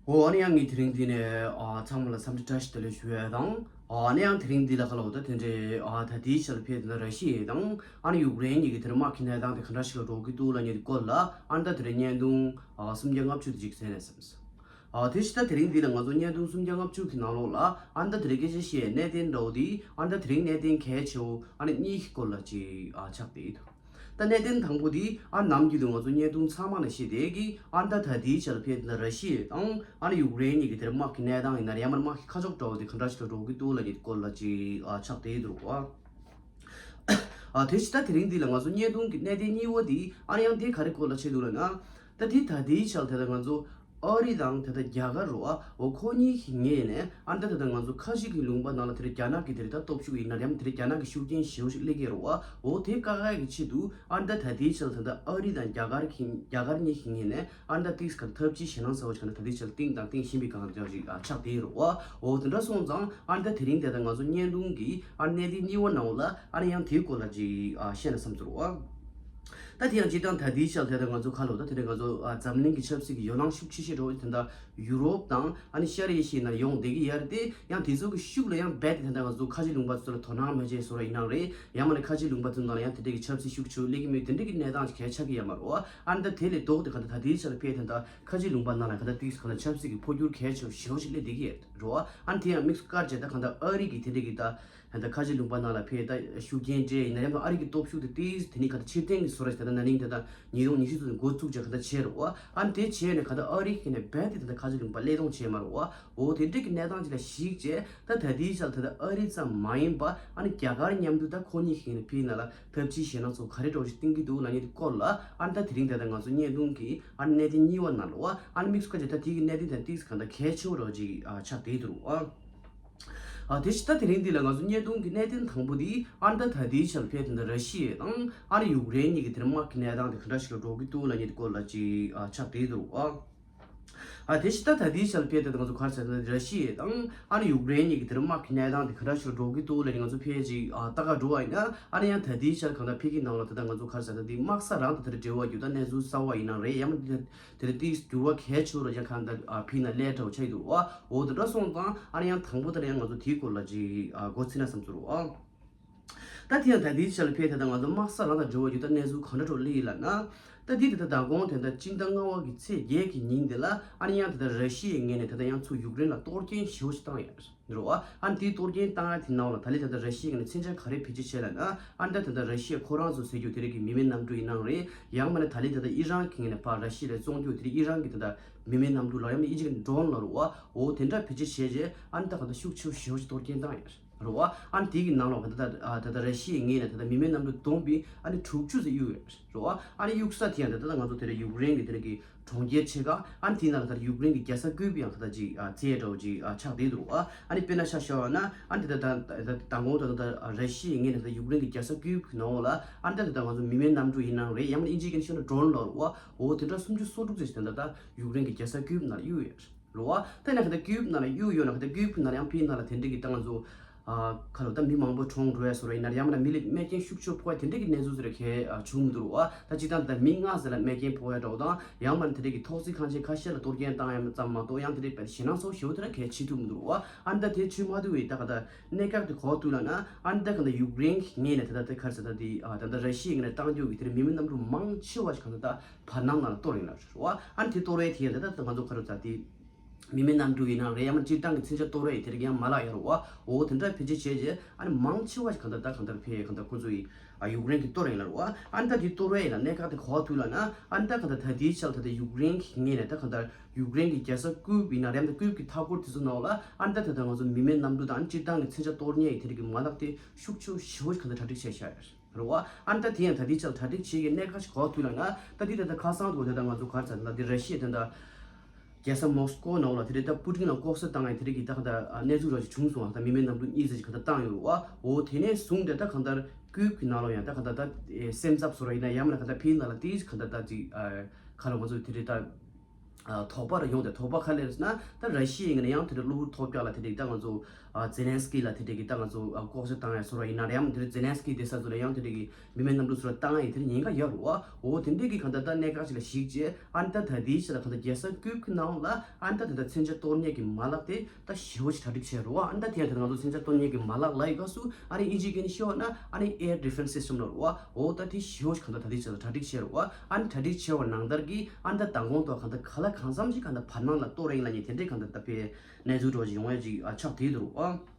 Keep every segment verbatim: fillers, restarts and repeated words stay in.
འོ་ཨ་ནི་ཡང་ངས་དེ་རིང་འདི་ནས་ཨ་ཚང་མ་ལ་འཚམས་འདྲི་བཀྲ་ཤིས་བདེ་ལེགས་ཞུ་ཡས་དང་། ཨ་ནི་ཡང་དེ་རིང་འདི་ལ་ཁ་ལོ་ད་དེ་འདྲའི་ཨ་ད་ལྟའི་ཆར་ཕེབས་དེ་ན་ར་ཤི་ཡ་དང་ཨ་ནི་ཡུཀ་རེན་གཉིས་ཀྱི་དེ་རིང་དམག་གི་གནས་སྟངས་དེ་ག་འདྲ་ཞིག་ལ་འགྲོ་གི་འདུག་ལབ་མཁན་དེ་སྐོར་ལ་ཨ་ནི་ད་དེ་རིང་བརྙན་ཐུང་ཨ་སུམ་བརྒྱ་ལྔ་བཅུ་དེ་ཅིག་གསན་ནས་སེམས། ཨ་དེ་ཕྱི་ད་དེ་རིང་འདི་ལ་ང་ཚོ་བརྙན་ཐུང་སུམ་བརྒྱ་ལྔ་བཅུ་གི་ནང་ལོགས་ལ་ཨ་ནི་ད་དེ་རིང་སྐད་ཆ་བཤད་གནད་དོན་འདྲ་བོ་དེ་ཨ་ནི་ད་དེ་རིང་གནད་དོན་གལ་ཆེ་བོ་ཨ་ནི་གཉིས་ཀྱི་སྐོར་ལ་ཅིག་ཨ་ཆགས་བསྡད་ཡོད། ད་གནད་དོན་དང་པོ་དེ་ཨ་ནམ་རྒྱུན་དུ་ང་ཚོ་བརྙན་ཐུང་ཚང་མ་ནས་བཤད་བསྡད་ཀྱི་ཨ་ནི་ད་ད་ལྟའི་ཆར་ཕེབས་དེ་ན་ར་ཤི་ཡ་དང་ཨ་ནི་ཡུཀ་རེན་གཉིས་ཀྱི་དེར་དམག་གི་གནས་སྟངས་ཡིན་ན་རེད་ཡང་མིན་དམག་གི་ཁ་ཕྱོགས་འདྲ་བོ་དེ་ག་འདྲ་ཞིག་ལ་འགྲོ་གི་འདུག་ལབ་ཀྱི་སྐོར་ལ་ཅིག་ཨ་ཆགས་བསྡད་ཡོད་འདུག་ཨ། ཨ་དེ་ཕྱི་ད་དེ་རིང་འདི་ལ་ང་ཚོ་བརྙན་ཐུང་གི་གནད་དོན་གཉིས་པ་དེ་ཨ་ནི་ཡང་དེ་ག་རེ་སྐོར་ལ་བྱེད་འདུག་ལབ་ན། ད་དེ་ད་ལྟའི་ཆར་དེ་ད་ང་ཚོ་ཨ་རི་དང་དེ་ད་རྒྱ་གར་རོ་ཨ་འོ་ཁོ་གཉིས་ཀྱི་ངོས་ནས་ཨ་ནི་ད་དེ་ད་ང་ཚོ་ཁ་ཆེ་གི་ལུང་པ་ནང་ལ་དེ་རྒྱ་ནག་གི་དེ་ད་སྟོབས་ཤུགས་ཡིན་ན་ཡང་དེ་རྒྱ་ནག་གི་ཤུགས་རྐྱེན་ཞེ་པོ་ཞིག་སླེབས་ཀྱི་རོ་ཨ་འོ་དེ་བཀག་ཡག་གི་ཆེད་དུ་ཨ་ནི་ད་ད་ལྟའི་ཆར་དེ་ད་ཨ་རི་དང་རྒྱ་གར་གྱི་རྒྱ་གར་གཉིས་ཀྱི་ངོས་ནས་ཨ་ནི་ད་ཏིག་ཙམ་ཐབས་ཇུས་ཞེད་སྣང་ཚ་བོ་ཞིག་ད་ད་ལྟའི་ཆར་གཏིང་དང་གཏིང་ཞིམ་པའི་སྒང་ལ་ཅིག་ཆགས་བསྡད་ཡོད་རོ་ཨ། འོ་དེ་འདྲ་སོང་ཙང་ཨ་ནི་ད་དེ་རིང་དེ་ད་ང་ཚོ་བརྙན་ཐུང་གི་ཨ་ནི་གནད་དོན་གཉིས་པ་ནང་ལ་ཨ་ནི་ཡང་དེའི་སྐོར་ལ་ཅིག་བཤད་ན་བསམ་ཚུལ་རོ་ཨ། ད་དེ་ཡང་སྤྱིར་བཏང་ད་ལྟའི་ཆར་དེ་ད་ང་ཚོ་ཁ་ལོ་ད་དེ་ད་ང་ཚོ་འཛམ་གླིང་གི་ཆབ་སྲིད་ཀྱི་ཡོ་ལང་ཤུགས་ཆེ་ཤོས་འགྲོ་བ་དེ་ད་ཡུ་རོབ་དང་ཨ་ནི་ཤར་ཨེ་ཤི་ཡའི་ནང་ཡོང་བསྡད་ཀྱི་ཡོད་རེད་དེ་ཡང་དེ་ཚོ་གི་ཤུགས་ལ་ཡང་རྦད་དེ་ད་ང་ཚོ་ཁ་ཆེ་ལུང་པ་ཚོ་ལ་དོ་སྣང་མ་བྱས་བཟོ་འདྲ་ཡིན་ནའང་རེད་ཡང་མིན་ན་ཁ་ཆེ་ལུང་པ་ཚོ་ནང་ལ་ཡང་དེ་འདྲ་གི་ཆབ་སྲིད་ཤུགས་ཆེ་སླེབས་ཀྱི་མེད་དེ་འདྲ་གི་གནས་སྟངས་ཅིག་གལ་ཆགས་ཀྱི་ཡོད་མ་རེད་བ། ཨ་ནི་ད་དེ་ལས་ལྡོག་སྟེ་ག་ད་ད་ལྟའི་ཆར་ཕེབས་དེ་ད་ཁ་ཆེ་ལུང་པ་ནང་ལ་ག་ད་ཏིག་ག་ད་ཆབ་སྲིད་ཀྱི་འཕོ་འགྱུར་གལ་ཆེ་ཞེ་པོ་ཞིག་སླེབས་བསྡད་ཀྱི་ཡོད་རེད་བ། ཨ་ནི་དེ་ཡང་དམིགས་སུ་བཀར་བྱས་ད་ག་ད་ཨ་རི་གི་དེ་འདྲ་གི་ད་ད་ཁ་ཆེ་ལུང་པ་ནང་ལ་ཕེབས་ད་ཤུགས་རྐྱེན་སྤྲད་ཡིན་ན་ཡང་ད་ཨ་རི་གི་སྟོབས་ཤུགས་དེ་ཏིག་དེ་ནི་ག་ད་ཕྱིར་འཐེན་གྱི་བཟོ་འདྲ་ཞིག་ད་ད་ན་ནིང་ད་ད་ཉིས་སྟོང་ཉི་ཤུ་ཚོ་འགོ་བཙུགས་བྱས་ག་ད་བྱས་རེད་བ། ཨ་ནི་དེ་བྱས་ནས་ག་ད་ཨ་རི་གི་ནས་རྦད་དེ་ད་ད་ཁ་ཆེ་ལུང་པ་སླེབས་གཏོང་བྱས་མ་རེད་བ། འོ་དེ་འདྲ་གི་གནས་སྟངས་ཅིག་ལ་གཞིགས་བྱས་ད་ད་ལྟའི་ཆར་ད་ད་ཨ་རི་ཙམ་མ་ཡིན་པ་ཨ་ནི་རྒྱ་གར་མཉམ་དུ་ད་ཁོ་གཉིས་ཀྱི་ནས་ཕེབས་ན་ལ། ཐབས་ཇུས་ཞེད་སྣང་ཚོ་ག་རེ་འདྲ་བོ་ཞིག་བསྟན་གྱི་འདུག་ལབ་མཁན་དེ་སྐོར་ལ་ཨ་ནི་ད་དེ་རིང་དེ་ལྟར་ང་ཚོ་བརྙན་ཐུང་གི་ཨ་ནི་གནད་དོན་གཉིས་པ་ནང་ལ་བ་ཨ་ནི་དམིགས་སུ་བཀར་བྱས་ད་དེ་གི་གནད་དོན་དེ་ཏིག་ཙམ་ག་འདྲ་གལ་ཆེ་བོ་འདྲ་བོ་ཅིག་ཨ་ཆགས་བསྡད་འདུག་ཨ། ཨ་དེ་ཕྱི་ད་དེ་རིང་འདི་ལ་ང་ཚོ་བརྙན་ཐུང་གི་གནད་དོན་དང་པོ་དེ་ཨ་ནི་ད་ད་ལྟའི་ཆར་ཕེབས་དེ་འདྲ་ར་ཤི་ཡ་དང་ཨ་ནི་ཡུཀ་རེན་གཉིས་ཀྱི་དེར་དམག་གི་གནས་སྟངས་དེ་ག་འདྲ་ཞིག་ལ་འགྲོ་གི་འདུག་ལབ་མཁན་དེ་སྐོར་ལ་ཅིག་ཨ་ཆགས་བསྡད་འདུག་ཨ། ཨ་དེ་ཕྱི་ད་ད་ལྟའི་ཆར་ཕེབས་དེ་ང་ཚོ་ག་རེ་ཟེར་ན་ར་ཤི་ཡ་དང་ཨ་ནི་ཡུཀ་རེན་གཉིས་ཀྱི་དེར་དམག་གི་གནས་སྟངས་དེ་ག་འདྲ་ཞིག་འགྲོ་གི་འདུག་ལབ་ནས་ང་ཚོ་ཕལ་ཆེར་ཨ་ལྟ་ག་འགྲོ་བ་ཡིན་ན་ཨ་ནི་ཡང་ད་ལྟའི་ཆར་གང་ལྟར་ཕ་གིའི་ནང་ལ་ད་ལྟ་ང་ཚོ་ག་རེ་ཟེར་ན་དེ་དམག་ས་རང་དང་དེར་འབྲེལ་བ་ཡོད་ད་གནས་ཚུལ་གསར་བ་ཡིན་ན་རེད་ཡང་མིན་དེ་དེ་ལ་ཏིག་འགྱུར་བ་གལ་ཆེ་བོ་ར་ཡང་གང་ལྟར་ཨ་ཕ་གིའི་ནང་སླེབས་འདྲ་བོ་ཆགས་ཀྱི་འདུག་ཨ། འོ་དེ་འདྲ་སོང་ཙང་ཨ་ནི་ཡང་དང་པོ་ད་ལ་ཡང་ང་ཚོ་དེའི་སྐོར་ལ་ཅིག་ཨ་མགོ་ཚོད་ན་བསམ་ཚུལ་རོ་ཨ། ད་དེ་ཡང་ད་ལྟའི་ཆར་ལ་ཕེབས་ད་ལྟ་ང་ཚོ་དམག་ས་རང་དང་འབྲེལ་བ་ཡོད་ད་གནས་ཚུལ་གང་འདྲ་འདྲ་སླེབས་ཡིན་ལབ་ན། ད་དེ་ད་ལྟ་མདང་དགོང་དེ་ད་སྤྱི་ཟླ་ལྔ་པ་གི་ཚེས་བརྒྱད་ཀྱི་ཉིན་དེ་ལ་ཨ་ནི་ཡང་ད་ལྟ་ར་ཤི་ཡའི་ངོས་ནས་ད་ལྟ་ཡང་ཚུར་ཡུཀ་རེན་ལ་གཏོར་སྐྱོན་ཞེ་པོ་ཞིག་བཏང་ཡོད་རེད་བ། ཨ་ནི་དེའི་གཏོར་སྐྱོན་བཏང་ཡ་དེ་ནང་ལ་ད་ལྟ་ད་ལྟ་ར་ཤི་ཡའི་ངོས་ནས་མཚོན་ཆ་ག་རེ་བེད་སྤྱོད་བྱས་ལབ་ན་ཨ་ནི་ད་ད་ལྟ་ར་ཤི་ཡ་ཁོ་རང་ཚོ་ཟེར་རྒྱུ་དེ་རིགས་ཀྱི་མི་མེད་གནམ་གྲུ་ཡིན་ནའང་རེད་ཡང་མིན་ན་ད་ལྟ་ད་ལྟ་ཨི་རན་གྱི་ངོས་ནས་ཕར་ར་ཤི་ཡ་ལ་བཙོང་རྒྱུ་དེ་རིགས་ཨི་རན་གྱི་ད་ལྟ་མི་མེད་གནམ་གྲུ་ལ་ཡང་མིན་ཨི་ཇི་གི་ཌོ་རོན་ལ་རེད་བ། འོ་དེ་འདྲ་བེད་སྤྱོད་བྱས་རྗེས་ཨ་ནི་ད་ག་ད་ཤུགས་ཆེ་བོ་ཞེ་པོ་ཞིག་གཏོར་སྐྱོན་བཏང་ཡོད་རེད། རེད་བ། ཨ་ནི་དེ་གི་ནང་ལོགས་ད་ལྟ་ཨ་ད་ལྟ་ར་ཤི་ཡའི་ངོས་ནས་ད་ལྟ་མི་མེད་གནམ་གྲུ་བསྡོམས་པས་ཨ་ནི་དྲུག་ཅུ་ཙམ་གཡུགས་ཡོད་རེད་བ། ཨ་ནི་གཡུགས་ས་དེ་ཡང་ད་ལྟ་ང་ཚོ་དེ་རིང་ཡུཀ་རེན་གྱི་དེ་རིང་གི་གྲོང་ཁྱེར་ཆེ་ཁག་ཨ་ནི་དེའི་ནང་ལ་ད་ལྟ་ཡུཀ་རེན་གྱི་རྒྱལ་ས་ཀིབ་ཡང་ད་ལྟ་ཅིག་ཨ་བཙལ་འདྲ་བོ་ཅིག་ཨ་ཆགས་བསྡད་འདུག་རེད་བ། ཨ་ནི་དཔེར་ན་ཆ་བཞག་པ་ན་ཨ་ནི་ད་ལྟ་ད་ད་མདང་དགོང་ད་ལྟ་ར་ཤི་ཡའི་ངོས་ནས་ད་ལྟ་ཡུཀ་རེན་གྱི་རྒྱལ་ས་ཀིབ་གི་ནང་ལ་ཨ་ནི་ད་ལྟ་ང་ཚོ་མི་མེད་གནམ་གྲུ་ཡིན་ནའང་རེད་ཡང་ན་ཨིན་ཇིའི་སྐད་ནས་ཤོད་ན་ཌོ་རོན་ལ་རེད་བ། འོ་དེ་འདྲ་སུམ་ཅུ་སོ་དྲུག་ཙམ་ཞིག་ད་ལྟ་ད་ཡུཀ་རེན་གྱི་རྒྱལ་ས་ཀིབ་ནང་ལ་གཡུགས་ཡོད་རེད། རེད་བ། ད་ནི་ག་ད་ཀིབ་ནང་ལ་གཡུགས་ཡོད་ན་ག་ད་ཀིབ་ནང་ལ་ཡང་ཕའི་ནང་ལ་དེ་འདྲ་གི་ད་ང་ཚོ་ཨ་ཁ་ལོ་ད་མི་མང་པོ་གྲོངས་འགྲོ་ཡ་བཟོ་འདྲ་ཡིན་ན་ཡང་མིན་ན་མི་ལ་རྨས་སྐྱོན་ཤུགས་ཆེ་ཕོག་ཡ་དེ་འདྲ་གི་གནས་ཚུལ་ཟེར་གྱི་ཨ་བྱུང་མི་འདུག་རེད་བ། ད་སྤྱིར་བཏང་ད་མི་ལྔ་ཟེར་ལ་རྨས་སྐྱོན་ཕོག་ཡ་འདྲ་བོ་དང་ཡང་མིན་ན་དེ་འདྲ་གི་ཐོག་བརྩེགས་ཁང་ཆེན་ཁ་ཤས་ལ་གཏོར་སྐྱོན་བཏང་ཡ་ཙམ་མ་གཏོགས་ཡང་དེ་འདྲ་དཔེ་ཞེད་སྣང་ཚ་བོ་ཞེ་པོ་དེ་འདྲ་གལ་ཆེ་ཐུབ་མི་འདུག་རེད་བ། ཨ་ནི་ད་དེ་ཆུ་མ་བཏུལ་བའི་ད་ག་ད་གནད་འགག་དེ་གོ་ཐུབ་ལབ་ན་ཨ་ནི་ད་ག་ད་ཡུཀ་རེན་གྱི་ངོས་ནས་ད་ད་དེ་ག་རེ་ཟེར་ད་དེ་ཨ་ད་ད་ར་ཤི་ཡའི་ངོས་ནས་བཏང་རྒྱུ་གི་དེ་འདྲ་མི་མེད་གནམ་གྲུ་མང་ཆེ་བ་ཞིག་ག་ད་ད་བར་སྣང་ནང་ལ་གཏོར་ཡིན་ལ་རེད་བ། ཨ་ནི་དེ་གཏོར་བའི་དེ་ཡང་ད་ད་ང་ཚོ་ག་རེ་ཟེར་དེ། མི་མེད་གནམ་གྲུ་ཡིན་ནའང་རེད་ཡང་མིན་སྤྱིར་བཏང་གི་མཚོན་ཆ་གཏོར་བའི་དེ་རིགས་ཡང་མ་ལག་ཡོད་རེད་བ། འོ་དེ་འདྲ་བེད་སྤྱོད་བྱས་རྗེས་ཨ་ནི་མང་ཆེ་བ་ཞིག་གང་ལྟར་ད་གང་ལྟར་ཕེ་གང་ལྟར་ཁོ་ཚོ་ཡིས་ཨ་ཡུཀ་རེན་གྱིས་གཏོར་ཡིན་ལ་རེད་བ། ཨ་ནི་ད་དེ་གཏོར་བའི་ལ་གནད་འགག་དེ་ག་པར་ཐུག་ལབ་ན་ཨ་ནི་ད་གང་ལྟར་ད་ལྟའི་ཆར་ད་ལྟ་ཡུཀ་རེན་གྱི་ངོས་ནས་ད་གང་ལྟར་ཡུཀ་རེན་གྱི་རྒྱལ་ས་ཀིབ་ཡིན་ན་རེད་ད་ཀིབ་ཀྱི་མཐའ་འཁོར་དེ་ཚོ་ནང་ལ་ཨ་ནི་ད་ད་ད་ང་ཚོ་མི་མེད་གནམ་གྲུ་དང་ཨ་ནི་སྤྱིར་བཏང་གི་མཚོན་ཆ་གཏོར་མཁན་གྱི་དེ་རིགས་ཀྱི་མ་ལག་དེ་ཤུགས་ཆེ་ཞེ་པོ་ཞིག་གང་ལྟར་གྲ་སྒྲིག་བྱས་བཞག་ཡོད། རེད་བ། ཨ་ནི་ད་དེ་ཡང་ད་ལྟའི་ཆར་གྲ་སྒྲིག་བྱེད་ཀྱི་གནད་འགག་ཞིག་ག་པར་ཐུག་ལབ་ན་ད་འདི་ད་ལྟ་ཁ་སང་དུ་ད་ལྟ་ང་ཚོ་ག་རེ་ཟེར་ན་ད་འདི་ར་ཤི་ཡའི་ད་ལྟ་རྒྱལ་ས་མོ་སི་ཀོ་ནང་ལ་དེ་རེད་ད་པུ་ཏིན་ལ་ལྐོག་ཟ་བཏང་ཡ་དེ་རིགས་ཀྱི་ད་ག་ད་གནས་ཚུལ་ར་ཞིག་བྱུང་སོང་བ། ད་མི་མེད་གནམ་གྲུ་གཉིས་ཙམ་ཞིག་ག་ད་བཏང་ཡོད་རེད་བ། འོ་དེ་ནས་བཟུང་སྟེ་ད་གང་ལྟར་ཀིབ་ཀྱི་ནང་ལ་ཡང་ད་གང་ལྟར་ད་སེམས་འཚབ་བཟོ་འདྲ་ཡིན་ན་ཡང་མིན་ན་གང་ལྟར་ཕའི་ནང་ལ་དེ་གང་ལྟར་ད་ཅིག་ག་ལ་ང་ཚོ་དེ་རེད་ད། ཨ་དོགས་པ་ར་ཡོང་སྟེ། དོགས་པ་ག་རེ་རེད་ཟེར་ན། ད་ར་ཤི་ཡའི་ངོས་ནས་ཡང་དེ་འདྲའི་གློ་བུར་ཐོལ་རྒྱག་ལ་དེ་འདྲའི་ད་ང་ཚོ་ཨ་ཛེ་ལན་སི་ཀི་ལ་དེ་འདྲའི་གི་ད་ང་ཚོ་ཨ་ལྐོག་ཟ་བཏང་ཡ་བཟོ་འདྲ་ཡིན་ན་རེད། ཡང་དེ་འདྲའི་ཛེ་ལན་སི་ཀི་དེ་ས་ཚོ་ལ་ཡང་དེ་འདྲའི་གི་མི་མེད་གནམ་གྲུ་བཟོ་འདྲ་བཏང་ཡ་དེ་འདྲའི་ཉེན་ཁ་ཡོད་རེད་བ། འོ་དེ་འདྲའི་གི་གང་ལྟར་ད་གནད་འགག་ཅིག་ལ་གཞིགས་བྱས། ཨ་ནི་ད་ད་ལྟའི་ཆ་ལ་གང་ལྟར་རྒྱལ་ས་ཀིབ་ཀྱི་ནང་ལ་ཨ་ནི་ད་དེ་འདྲ་མཚོན་ཆ་གཏོར་མཁན་གྱི་མ་ལག་དེ་ད་ཞེ་པོ་ཅིག་གྲ་སྒྲིག་བྱས་རེད་བ། ཨ་ནི་ད་དེ་ཡང་དེ་ང་ཚོ་མཚོན་ཆ་གཏོར་མཁན་གྱི་མ་ལག་ལབ་ཡི་སྐབས་སུ་ཨ་ནི་དབྱིན་ཇིའི་སྐད་ནས་བཤད་པ་ན་ཨ་ནི་air defense system ལབ་རེད་བ། འོ་ད་དེ་ཞེ་པོ་ཅིག་གང་ལྟར་ད་ལྟའི་ཆ་ལ་གྲ་སྒྲིག་བྱས་རེད་བ། ཨ་ནི་གྲ་སྒྲིག་བྱས་པ་ནང་ལྟར་གྱི་ཨ་ནི་ད་མདང་དགོང་དུ་གང་ལྟར་ག་ལ་གང་འཚམ་ཅིག་གང་ལྟར་བར་སྣང་ལ་གཏོར་ཡིན་ལབ་མཁན་དེ་འདྲའི་གང་ལྟར་ད་དཔེ་གནས་ཚུལ་འདྲ་བོ་ཅིག་ཡོང་ཡ་ཅིག་ཨ་ཆགས་བསྡད་འདུག་རེད་བ།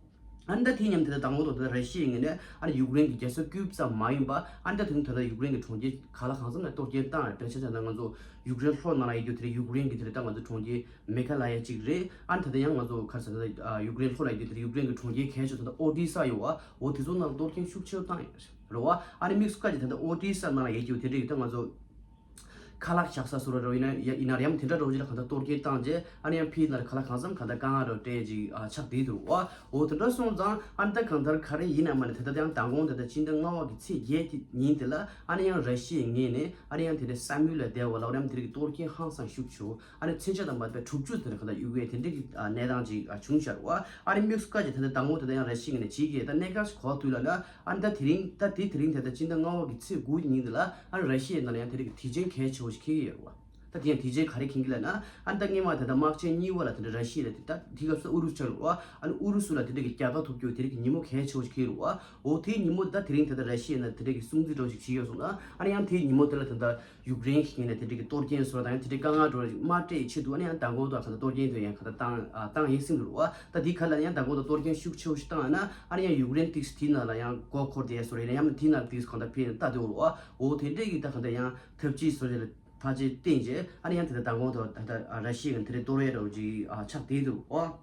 ཨ་ནི་ད་དེ་མཉམ་དེ་ད་དང་པོ་དང་ད་ར་ཤི་ཡའི་ངོས་ནས་ཨ་ནི་ཡུཀ་རེན་གྱི་རྒྱལ་ས་ཀིབ་ཙམ་མ་ཡིན་པ། ཨ་ནི་ད་དེ་རིང་ད་ལྟ་ཡུཀ་རེན་གྱི་གྲོང་ཁྱེར་ག་ལ་གང་འཚམ་ལ་གཏོར་སྐྱོན་བཏང་ཡོད་པའི་ཆ་བཞག་ན། ང་ཚོ་ཡུཀ་རེན་ལྷོ་ནང་ལ་ཡོད་རྒྱུ་དེ་རེད། ཡུཀ་རེན་གྱི་དེ་རེད། ད་ང་ཚོ་གྲོང་ཁྱེར་མེ་ཁ་ལ་ཡ་གཅིག་རེད། ཨ་ནི་ད་ལྟ་ཡང་ང་ཚོ་ག་རེ་ཟེར་ན། ཡུཀ་རེན་ལྷོ་ལ་ཡོད་རྒྱུ་དེ་རེད། ཡུཀ་རེན་གྱི་གྲོང་ཁྱེར་གལ་ཆེ་ཤོས་ད་ལྟ་ཨོ་ཏི་ས་ཡོད་བ། འོ་དེ་ཚོ་ནང་ལ་གཏོར་སྐྱོན་ཤུགས་ཆེ་བཏང་ཡོད་རེད་བ། ཨ་ནི་དམིགས་སུ་བཀར་གྱི་ད་ལྟ་ཨོ་ཏི་ས་ནང་ལ་ཡོད་རྒྱུ་དེ་རེད། ད་ང་ཚོ་ཁ་ལག་བཞག་ས་བཟོ་འདྲ་ཡིན་ན་ཡིན་ན་རེད། ཡང་དེ་འདྲ་འདྲ་བོ་ཅིག་ལ་གང་ལྟར་གཏོར་སྐྱོན་བཏང་རྗེས་ཨ་ནི་ཡང་ཕྱིའི་ནང་ལ་ག་ལ་གང་འཚམ་གང་ལྟར་དཀའ་ངལ་འདྲ་བོ་འཕྲད་ཅིག་ཨ་ཆགས་བསྡད་འདུག་བ། འོ་དེ་འདྲ་སོང་ཙང་ཨ་ནི་ད་གང་ལྟར་ག་རེ་ཡིན་ན་མ་ནི་ད་ལྟ་ཡང་མདང་དགོང་ད་ལྟ་སྤྱི་ཟླ་ལྔ་པ་གི་ཚེས་བརྒྱད་ཀྱི་ཉིན་དེ་ལ་ཨ་ནི་ཡང་ར་ཤི་ཡའི་ངོས་ནས་ཨ་ནི་ཡང་དེ་འདྲའི་ས་མུའུ་ལ་བསྡད་པ་ལ་ཨ་ནི་ཡང་དེ་རིགས་གཏོར་སྐྱོན་ཧང་སང་ཤུགས་ཆེ་བོ། ཨ་ནི་མཚོན་ཆ་དང་མ་དཔེ་དྲུག་ཅུ་དེ་འདྲ་གང་ལྟར་གཡུག་ཡས་དེ་འདྲ་གི་ཨ་གནས་སྟངས་ཅིག་ཨ་བྱུང་ཤག་བ། ཨ་ནི་དམིགས་སུ་བཀར་གྱི་ད་ལྟ་མདང་དགོང་ད་ལྟ་ཡང་ར་ཤི་ཡའི་ངོས་ནས་བྱེད་ཀྱི་ད་གནད་འགག་ཞིག་གོ་དུས་ལ་ན། ཨ་ནི་ད་དེ་རིང་ད་དེ་དེ་རིང་ད་ལྟ་སྤྱི་ཟླ་ལྔ་པ་གི་ཚེས་དགུ་ཉིན་དེ་ལ་ཨ་ནི་ར་ཤི་ཡའི་ནང་ལ་ཡང་དེ་རིགས་ཀྱི་དེ་རྐྱེན་གལ་ཆེ་བོ་ཞིག་འཁེལ་གྱི་ཡོད་རེད་བ། ད་དེ་ཡང་དེ་རྐྱེན་ག་རེ་འཁེལ་གྱི་ལབ་ན། ཨ་ནི་ད་སྔོན་མ་ད་ལྟ་དམག་ཆེན་གཉིས་པ་ལ་དེ་འདྲ་ར་ཤི་ཡ་ལ་དེ་ད་དེ་སྐབས་སུ་ཨུ་རུ་སུ་ཆགས་རེད་བ། ཨ་ནི་ཨུ་རུ་སུ་ལ་དེ་འདྲ་གི་རྒྱལ་ཁ་ཐོབ་རྒྱུ་དེ་རིགས་ཀྱི་ཉིན་མོ་གལ་ཆེ་བོ་ཞིག་འཁེལ་རེད་བ། འོ་དེའི་ཉིན་མོ་ད་དེ་རིང་ད་ལྟ་ར་ཤི་ཡ་ནས་དེ་འདྲ་གི་སྲུང་བརྩི་འདྲ་བོ་ཞིག་བྱས་ཡོད་སོང་ན། ཨ་ནི་ཡང་དེའི་ཉིན་མོ་དེ་ལ་ད་ལྟ་ཡུཀ་རེན་གྱི་ངོས་ནས་དེ་འདྲ་གི་གཏོར་སྐྱོན་བཟོ་དང་ཡང་དེ་འདྲའི་དཀའ་ངལ་འདྲ་བོ་ཞིག་མ་སྤྲད་ཆེད་དུ་ཨ་ནི་ཡང་མདང་དགོང་དུ་གང་ལྟར་གཏོར་སྐྱོན་དེ་ཡང་གང་ལྟར་བཏང་ཨ་བཏང་ཡིན་སྲིད་འདུག་རེད་བ། ད་དེའི་ཁ་ལ་ཡང་མདང་དགོང་དུ་གཏོར་སྐྱོན་ཤུགས་ཆེ་བོ་ཞིག་བཏང་ཡོད་ན། ཨ་ནི་ཡང་ཡུཀ་རེན་ཏིག་སི་དེའི་ནང་ལ་ཡང་མགོ་འཁོར་བསྡད་བཟོ་རེད་ཡིན་ན། ཡང་ན་དེའི་ནང་ཏིག་སི་གང་ལྟར་ཕེབས་ནས་ལྟ་དེ་འོ་རེད་བ། འོ་དེ་འདྲས་ཀྱི་ད་གང་ལྟར་ཡང་ཐབས་ཇུས་བཟོ་རེད་ལ་ཐག་གཅོད་བཏིང་རྗེས་ཨ་ནི་ཡང་དེ་ལྟར་མདང་དགོང་དུ་ད་ལྟ་ར་ཤི་ཡའི་དེ་འདྲའི་གཏོར་ཡས་འདྲ་བོ་ཅིག་ཨ་ཆགས་བསྡད་འདུག་ཨོ།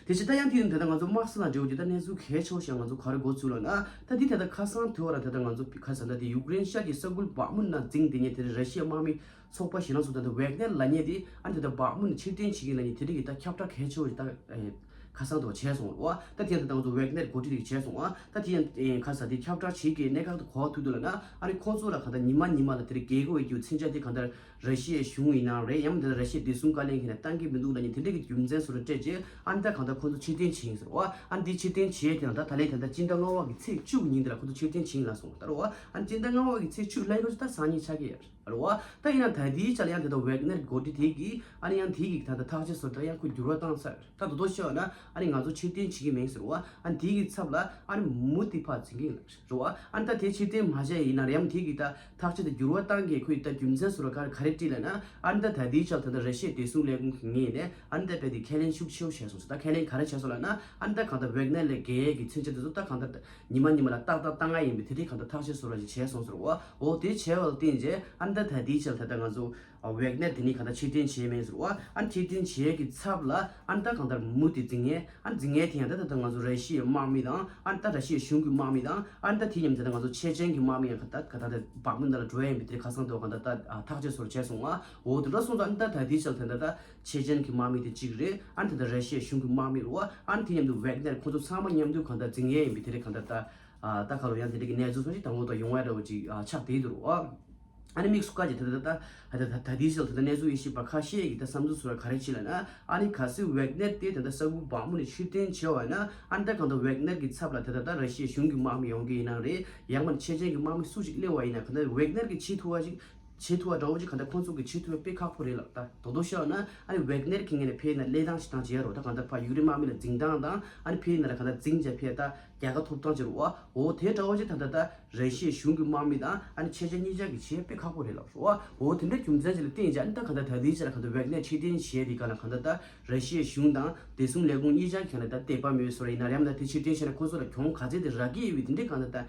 དེ་བཞིན་ད་ཡང་དེ་ཡིན་ད་ལྟ་ང་ཚོ་དམག་ས་ལ་འབྲེལ་བ་ཅིག་ད་གནས་ཚུལ་གལ་ཆེ་བོ་ཞིག་ང་ཚོ་ག་རེ་གོ་ཚུལ་ལབ་ན། ད་འདི་ད་ལྟ་ཁ་སང་དུས་བ་ལ་ད་ལྟ་ང་ཚོ་ཁ་སང་ད་ལྟ་དེ་ཡུཀ་རེན་ཤར་གྱི་ས་ཁུལ་བག་མུན་ནང་འཛིང་བསྡད་མཁན་དེ་རེད། ར་ཤི་ཡ་དམག་མི་ཚོགས་པ་ཞེད་སྣང་ཚོགས་ད་ལྟ་ཝེག་ནེར་ལབ་མཁན་དེ་ཨ་ནི་ད་ལྟ་བག་མུན་ནས་ཕྱིར་འཐེན་བྱེད་ཀྱི་ལབ་མཁན་དེ་འདྲ་གི་ད་ཁྱབ་བསྒྲགས་གལ་ཆེ་བོ་ཞིག་ད་ཨེ་ཁ་སང་དུ་བྱས་སོང་བ། ད་དེ་ཡང་ད་ལྟ་ང་ཚོ་ཝེག་ནེར་འགོ་ཁྲིད་དེ་བྱས་སོང་བ། ད་དེ་ཡང་ཨེ་ཁ་ས་དེ་ཁྱབ་བསྒྲགས་བྱེད་ཀྱི་གནད་འགག་ཏུ་གོ་བ་ཐུག་འདུག་ལབ་ན། ཨ་ནི་ཁོང་ཚོ་ལ་གང་ལྟར་ཉི་མ་ཉི་མ་ལ་དེ་རིང་རྒྱལ་སྒོ་ཡི་རྒྱུ་མཚོན་ཆ་དེ་གང་ལྟར་ར་ཤི་ཡའི་གཞུང་ཡིན་ནའང་རེད། ཡང་མིན་ན་ར་ཤི་ཡའི་བདེ་སྲུང་བཀའ་བློན་གྱིས་ནས་བཏང་གི་མི་འདུག་ལབ་མཁན་དེ་འདྲ་གི་རྒྱུ་མཚན་བཟོ་འདྲ་སྤྲད་རྗེས་ཨ་ནི་ད་གང་ལྟར་ཁོང་ཚོ་ཕྱིར་འཐེན་བྱེད་ཡིན་ཟེར་བ། ཨ་ནི་དེ་ཕྱིར་འཐེན་བྱེད་དེ་ཡང་ད་ད་ལན་ད་ལྟ་སྤྱི་ཟླ་ལྔ་པ་གི་ཚེས་བཅུ་གི་ཉིན་དེ་ལ་ཁོང་ཚོ་ཕྱིར་འཐེན་བྱེད་ཡིན་ལབ་སོང་། ད་རེད་བ། ཨ་ནི་སྤྱི་ཟླ་ལྔ་པ་གི་ཚེས་བཅུ་ལབ་ཡོད་ད་སང་ཉིན་ཆགས་ཀྱི་ཡོད་རེད་བ། ད་ཡིན་ན་ད་དེའི་ཆ་ལ་ཡང་དེ་ད་ཝེག་ནེར་འགོ་ཁྲིད་དེ་གིས་ཨ་ནི་ཡང་དེ་གི་ད་ད་ཐག་གཅོད་བཟོ་འདྲ་ཡང་ཁོ་འགྱུར་བ་བཏང་ཚར། ད་དོ་དོ་ཤོད་ན་ཨ་ནི་ང་ཚོ་ཕྱིར་འཐེན་བྱེད་ཀྱི་མིན་ཟེར་བ། ཨ་ནི་དེ་གི་ཚབ་ལ་ཨ་ནི་མུ་མཐུད་ཕར་འཛིང་གི་ཡིན་ལབ་རེད་བ། ཨ་ནི་ད་དེ་ཕྱིར་འཐེན་མ་བྱས་ཡིན་ན་རེད། ཡང་དེ་གི་ད་ཐག་གཅོད་དེ་འགྱུར་བ་བཏང་གི་ཁོས་ད་རྒྱུ་མཚན་བཟོ་འདྲ་ག་རེ་ག་རེ་བྲིས་ལབ་ན། ཨ་ནི་ད་ད་དེའི་ཆ་ལ་ད་ད་ར་ཤི་ཡའི་བདེ་སྲུང་ལས་ཁུངས་ཀྱི་ངོས་ནས་ཨ་ནི་ད་དཔེ་དེ་ཁས་ལེན་ཤུགས་ཆེ་བོ་བྱས་སོང་ཟེར། ད་ཁས་ལེན་ག་རེ་བྱས་སོང་ལབ་ན། ཨ་ནི་ད་གང་ལྟར་ཝེག་ནེར་ལ་རྒྱག་ཡས་ཀྱི་མཚོན་ཆ་དེ་ཚོ་ད་གང་ལྟར་ཉི་མ་ཉི་མ་ལ་ཏག་ཏག་བཏང་ཡ་ཡིན་པའི་དེ་འདྲའི་གང་ལྟར་ཐག་གཅོད་བཟོ་འདྲ་ཞིག་བྱས་སོང་ཟེར་བ། འོ་དེ་བྱས་པ་ལ་བརྟེན་རྗེས་ཨ་ནི་ད་ད་དེའི་ཆ་ལ་ད་ད་ང་ཚོ་ཝེག་ནེར་དེ་ནི་གང་ལྟར་ཕྱིར་འཐེན་བྱས་མེད་ཟེར་བ། ཨ་ནི་ཕྱིར་འཐེན་བྱས་ཀྱི་ཚབ་ལ་ཨ་ནི་ད་གང་ལྟར་མུ་མཐུད་འཛིང་ངེས། ཨ་ནི་འཛིང་ངེས་དེ་ཡང་ད་ད་ད་ང་ཚོ་ར་ཤི་ཡའི་དམག་མི་དང་ཨ་ནི་ད་ར་ཤི་ཡའི་གཞུང་གི་དམག་མི་དང་ཨ་ནི་ད་དེ་མཉམ་དུ་ད་ང་ཚོ་ཆེ་ཆེན་གྱི་དམག་མི་ཡང་ག་ད་ག་ད་ད་བག་མུན་ནང་ལ་འགྲོ་ཡ་ཡིན་པའི་དེ་ཁ་སང་དུ་གང་ལྟར་ད་ཐག་གཅོད་བཟོ་འདྲ་བྱས་སོང་བ། འོ་དེ་འདྲ་སོང་ཙང་ཨ་ནི་ད་ད་དེའི་ཆ་ལ་ད་ད་ད་ཆེ་ཆེན་གྱི་དམག་མི་དེ་གཅིག་རེད། ཨ་ནི་ད་ད་ར་ཤི་ཡའི་གཞུང་གི་དམག་མི་རེད་བ། ཨ་ནི་དེ་མཉམ་དུ་ཝེག་ནེར་ཁོ་ཚོ་ཚང་མ་མཉམ་དུ་གང་ལྟར་འཛིང་ངེས་ཡིན་པའི་དེ་རེད། གང་ལྟར་ད་ད་ག་ལོ་ཡང་དེ་འདྲ་གི་གནས་ཚུལ་སོགས་ཅིག་དང་པོ་དང་ཡོང་བ་འདྲ་བོ་ཅིག་ཨ་ཆགས་བསྡད་འདུག་རོ། ཨ་ནི་དམིགས་སུ་བཀར་གྱི་ད་ད་ད་ད་ད་ད་དེའི་ཕྱིར་ད་ད་གནས་ཚུལ་དབྱེ་ཞིབ་པ་ཁ་ཤས་ཀྱིས་ད་བསམ་ཚུལ་བཟོ་བ་ག་རེ་བྱེད་ལབ་ན། ཨ་ནི་གལ་སྲིད་ཝེག་ནེར་དེ་ད་ད་ས་ཁུལ་བག་མུ་ནས་ཕྱིར་འཐེན་བྱས་པ་ཡིན་ན། ཨ་ནི་ད་གང་ལྟར་ཝེག་ནེར་གྱི་ཚབ་ལ་ད་ད་ད་ར་ཤི་ཡའི་གཞུང་གི་དམག་མི་ཡོང་གི་ཡིན་ན་རེད། ཡང་མིན་ཆེ་ཆེན་གྱི་དམག་མི་སུ་ཞིག་སླེབས་པ་ཡིན་ན་གང་ལྟར་ཝེག་ནེར་གྱིས་བྱེད་ཐུབ་པ་ཞིག་བྱེད་ཐུབ་པ་འདྲ་བོ་ཅིག་གང་ལྟར་ཁོང་ཚོ་གིས་བྱེད་ཐུབ་པ་དཔེ་ཁག་པོ་རེད་ལབ། ད་དོ་དོ་ཤོད་ན་ཨ་ནི་ཝེག་ནེར་གྱི་ངོས་ནས་ཕེ་ན་ལས་སྟངས་ཤིག་བཏང་བྱས་རོགས། ད་གང་ལྟར་ཕ་ཡུཀ་རེན་དམག་མི་ལ་འཛིང་སྟངས་དང་ཨ་ནི་ཕེ་ན་ལ་གང་ལྟར་འཛིང་བྱས་ཕེ་ད་རྒྱལ་ཁ་ཐོབ་སྟངས་བྱེད་རོགས། འོ་དེ་འདྲ་བོ་ཅིག་ད་ད་ད་ར་ཤི་ཡའི་གཞུང་གི་དམག་མི་དང་ཨ་ནི་ཆེ་ཆེན་གཉིས་ཆ་གི་བྱེད་དཔེ་ཁག་པོ་རེད་ལབ་རོགས། འོ་དེ་འདྲ་རྒྱུ་མཚན་ཅིག་ལ་བརྟེན་བྱས་ཨ་ནི་ད་གང་ལྟར་ད་དེའི་ཆ་ལ་གང་ལྟར་ཝེག་ནེར་ཕྱིར་འཐེན་བྱས་དེ་ག་ལ་གང་ལྟར་ད་ར་ཤི་ཡའི་གཞུང་དང་བདེ་སྲུང་ལས་ཁུངས་གཉིས་ཆ་གི་གང་ལ་ད་དད་པ་མེད་བཟོ་འདྲ་ཡིན་ན་རེད། ཡང་ན་དེ་ཕྱིར་འཐེན་བྱས་ན་ཁོ་ཚོ་ལ་གྱོང་ག་ཚད་དེ་རག་གི་ཡོད་པའི་དེ་འདྲའི་གང་ལྟར་ད།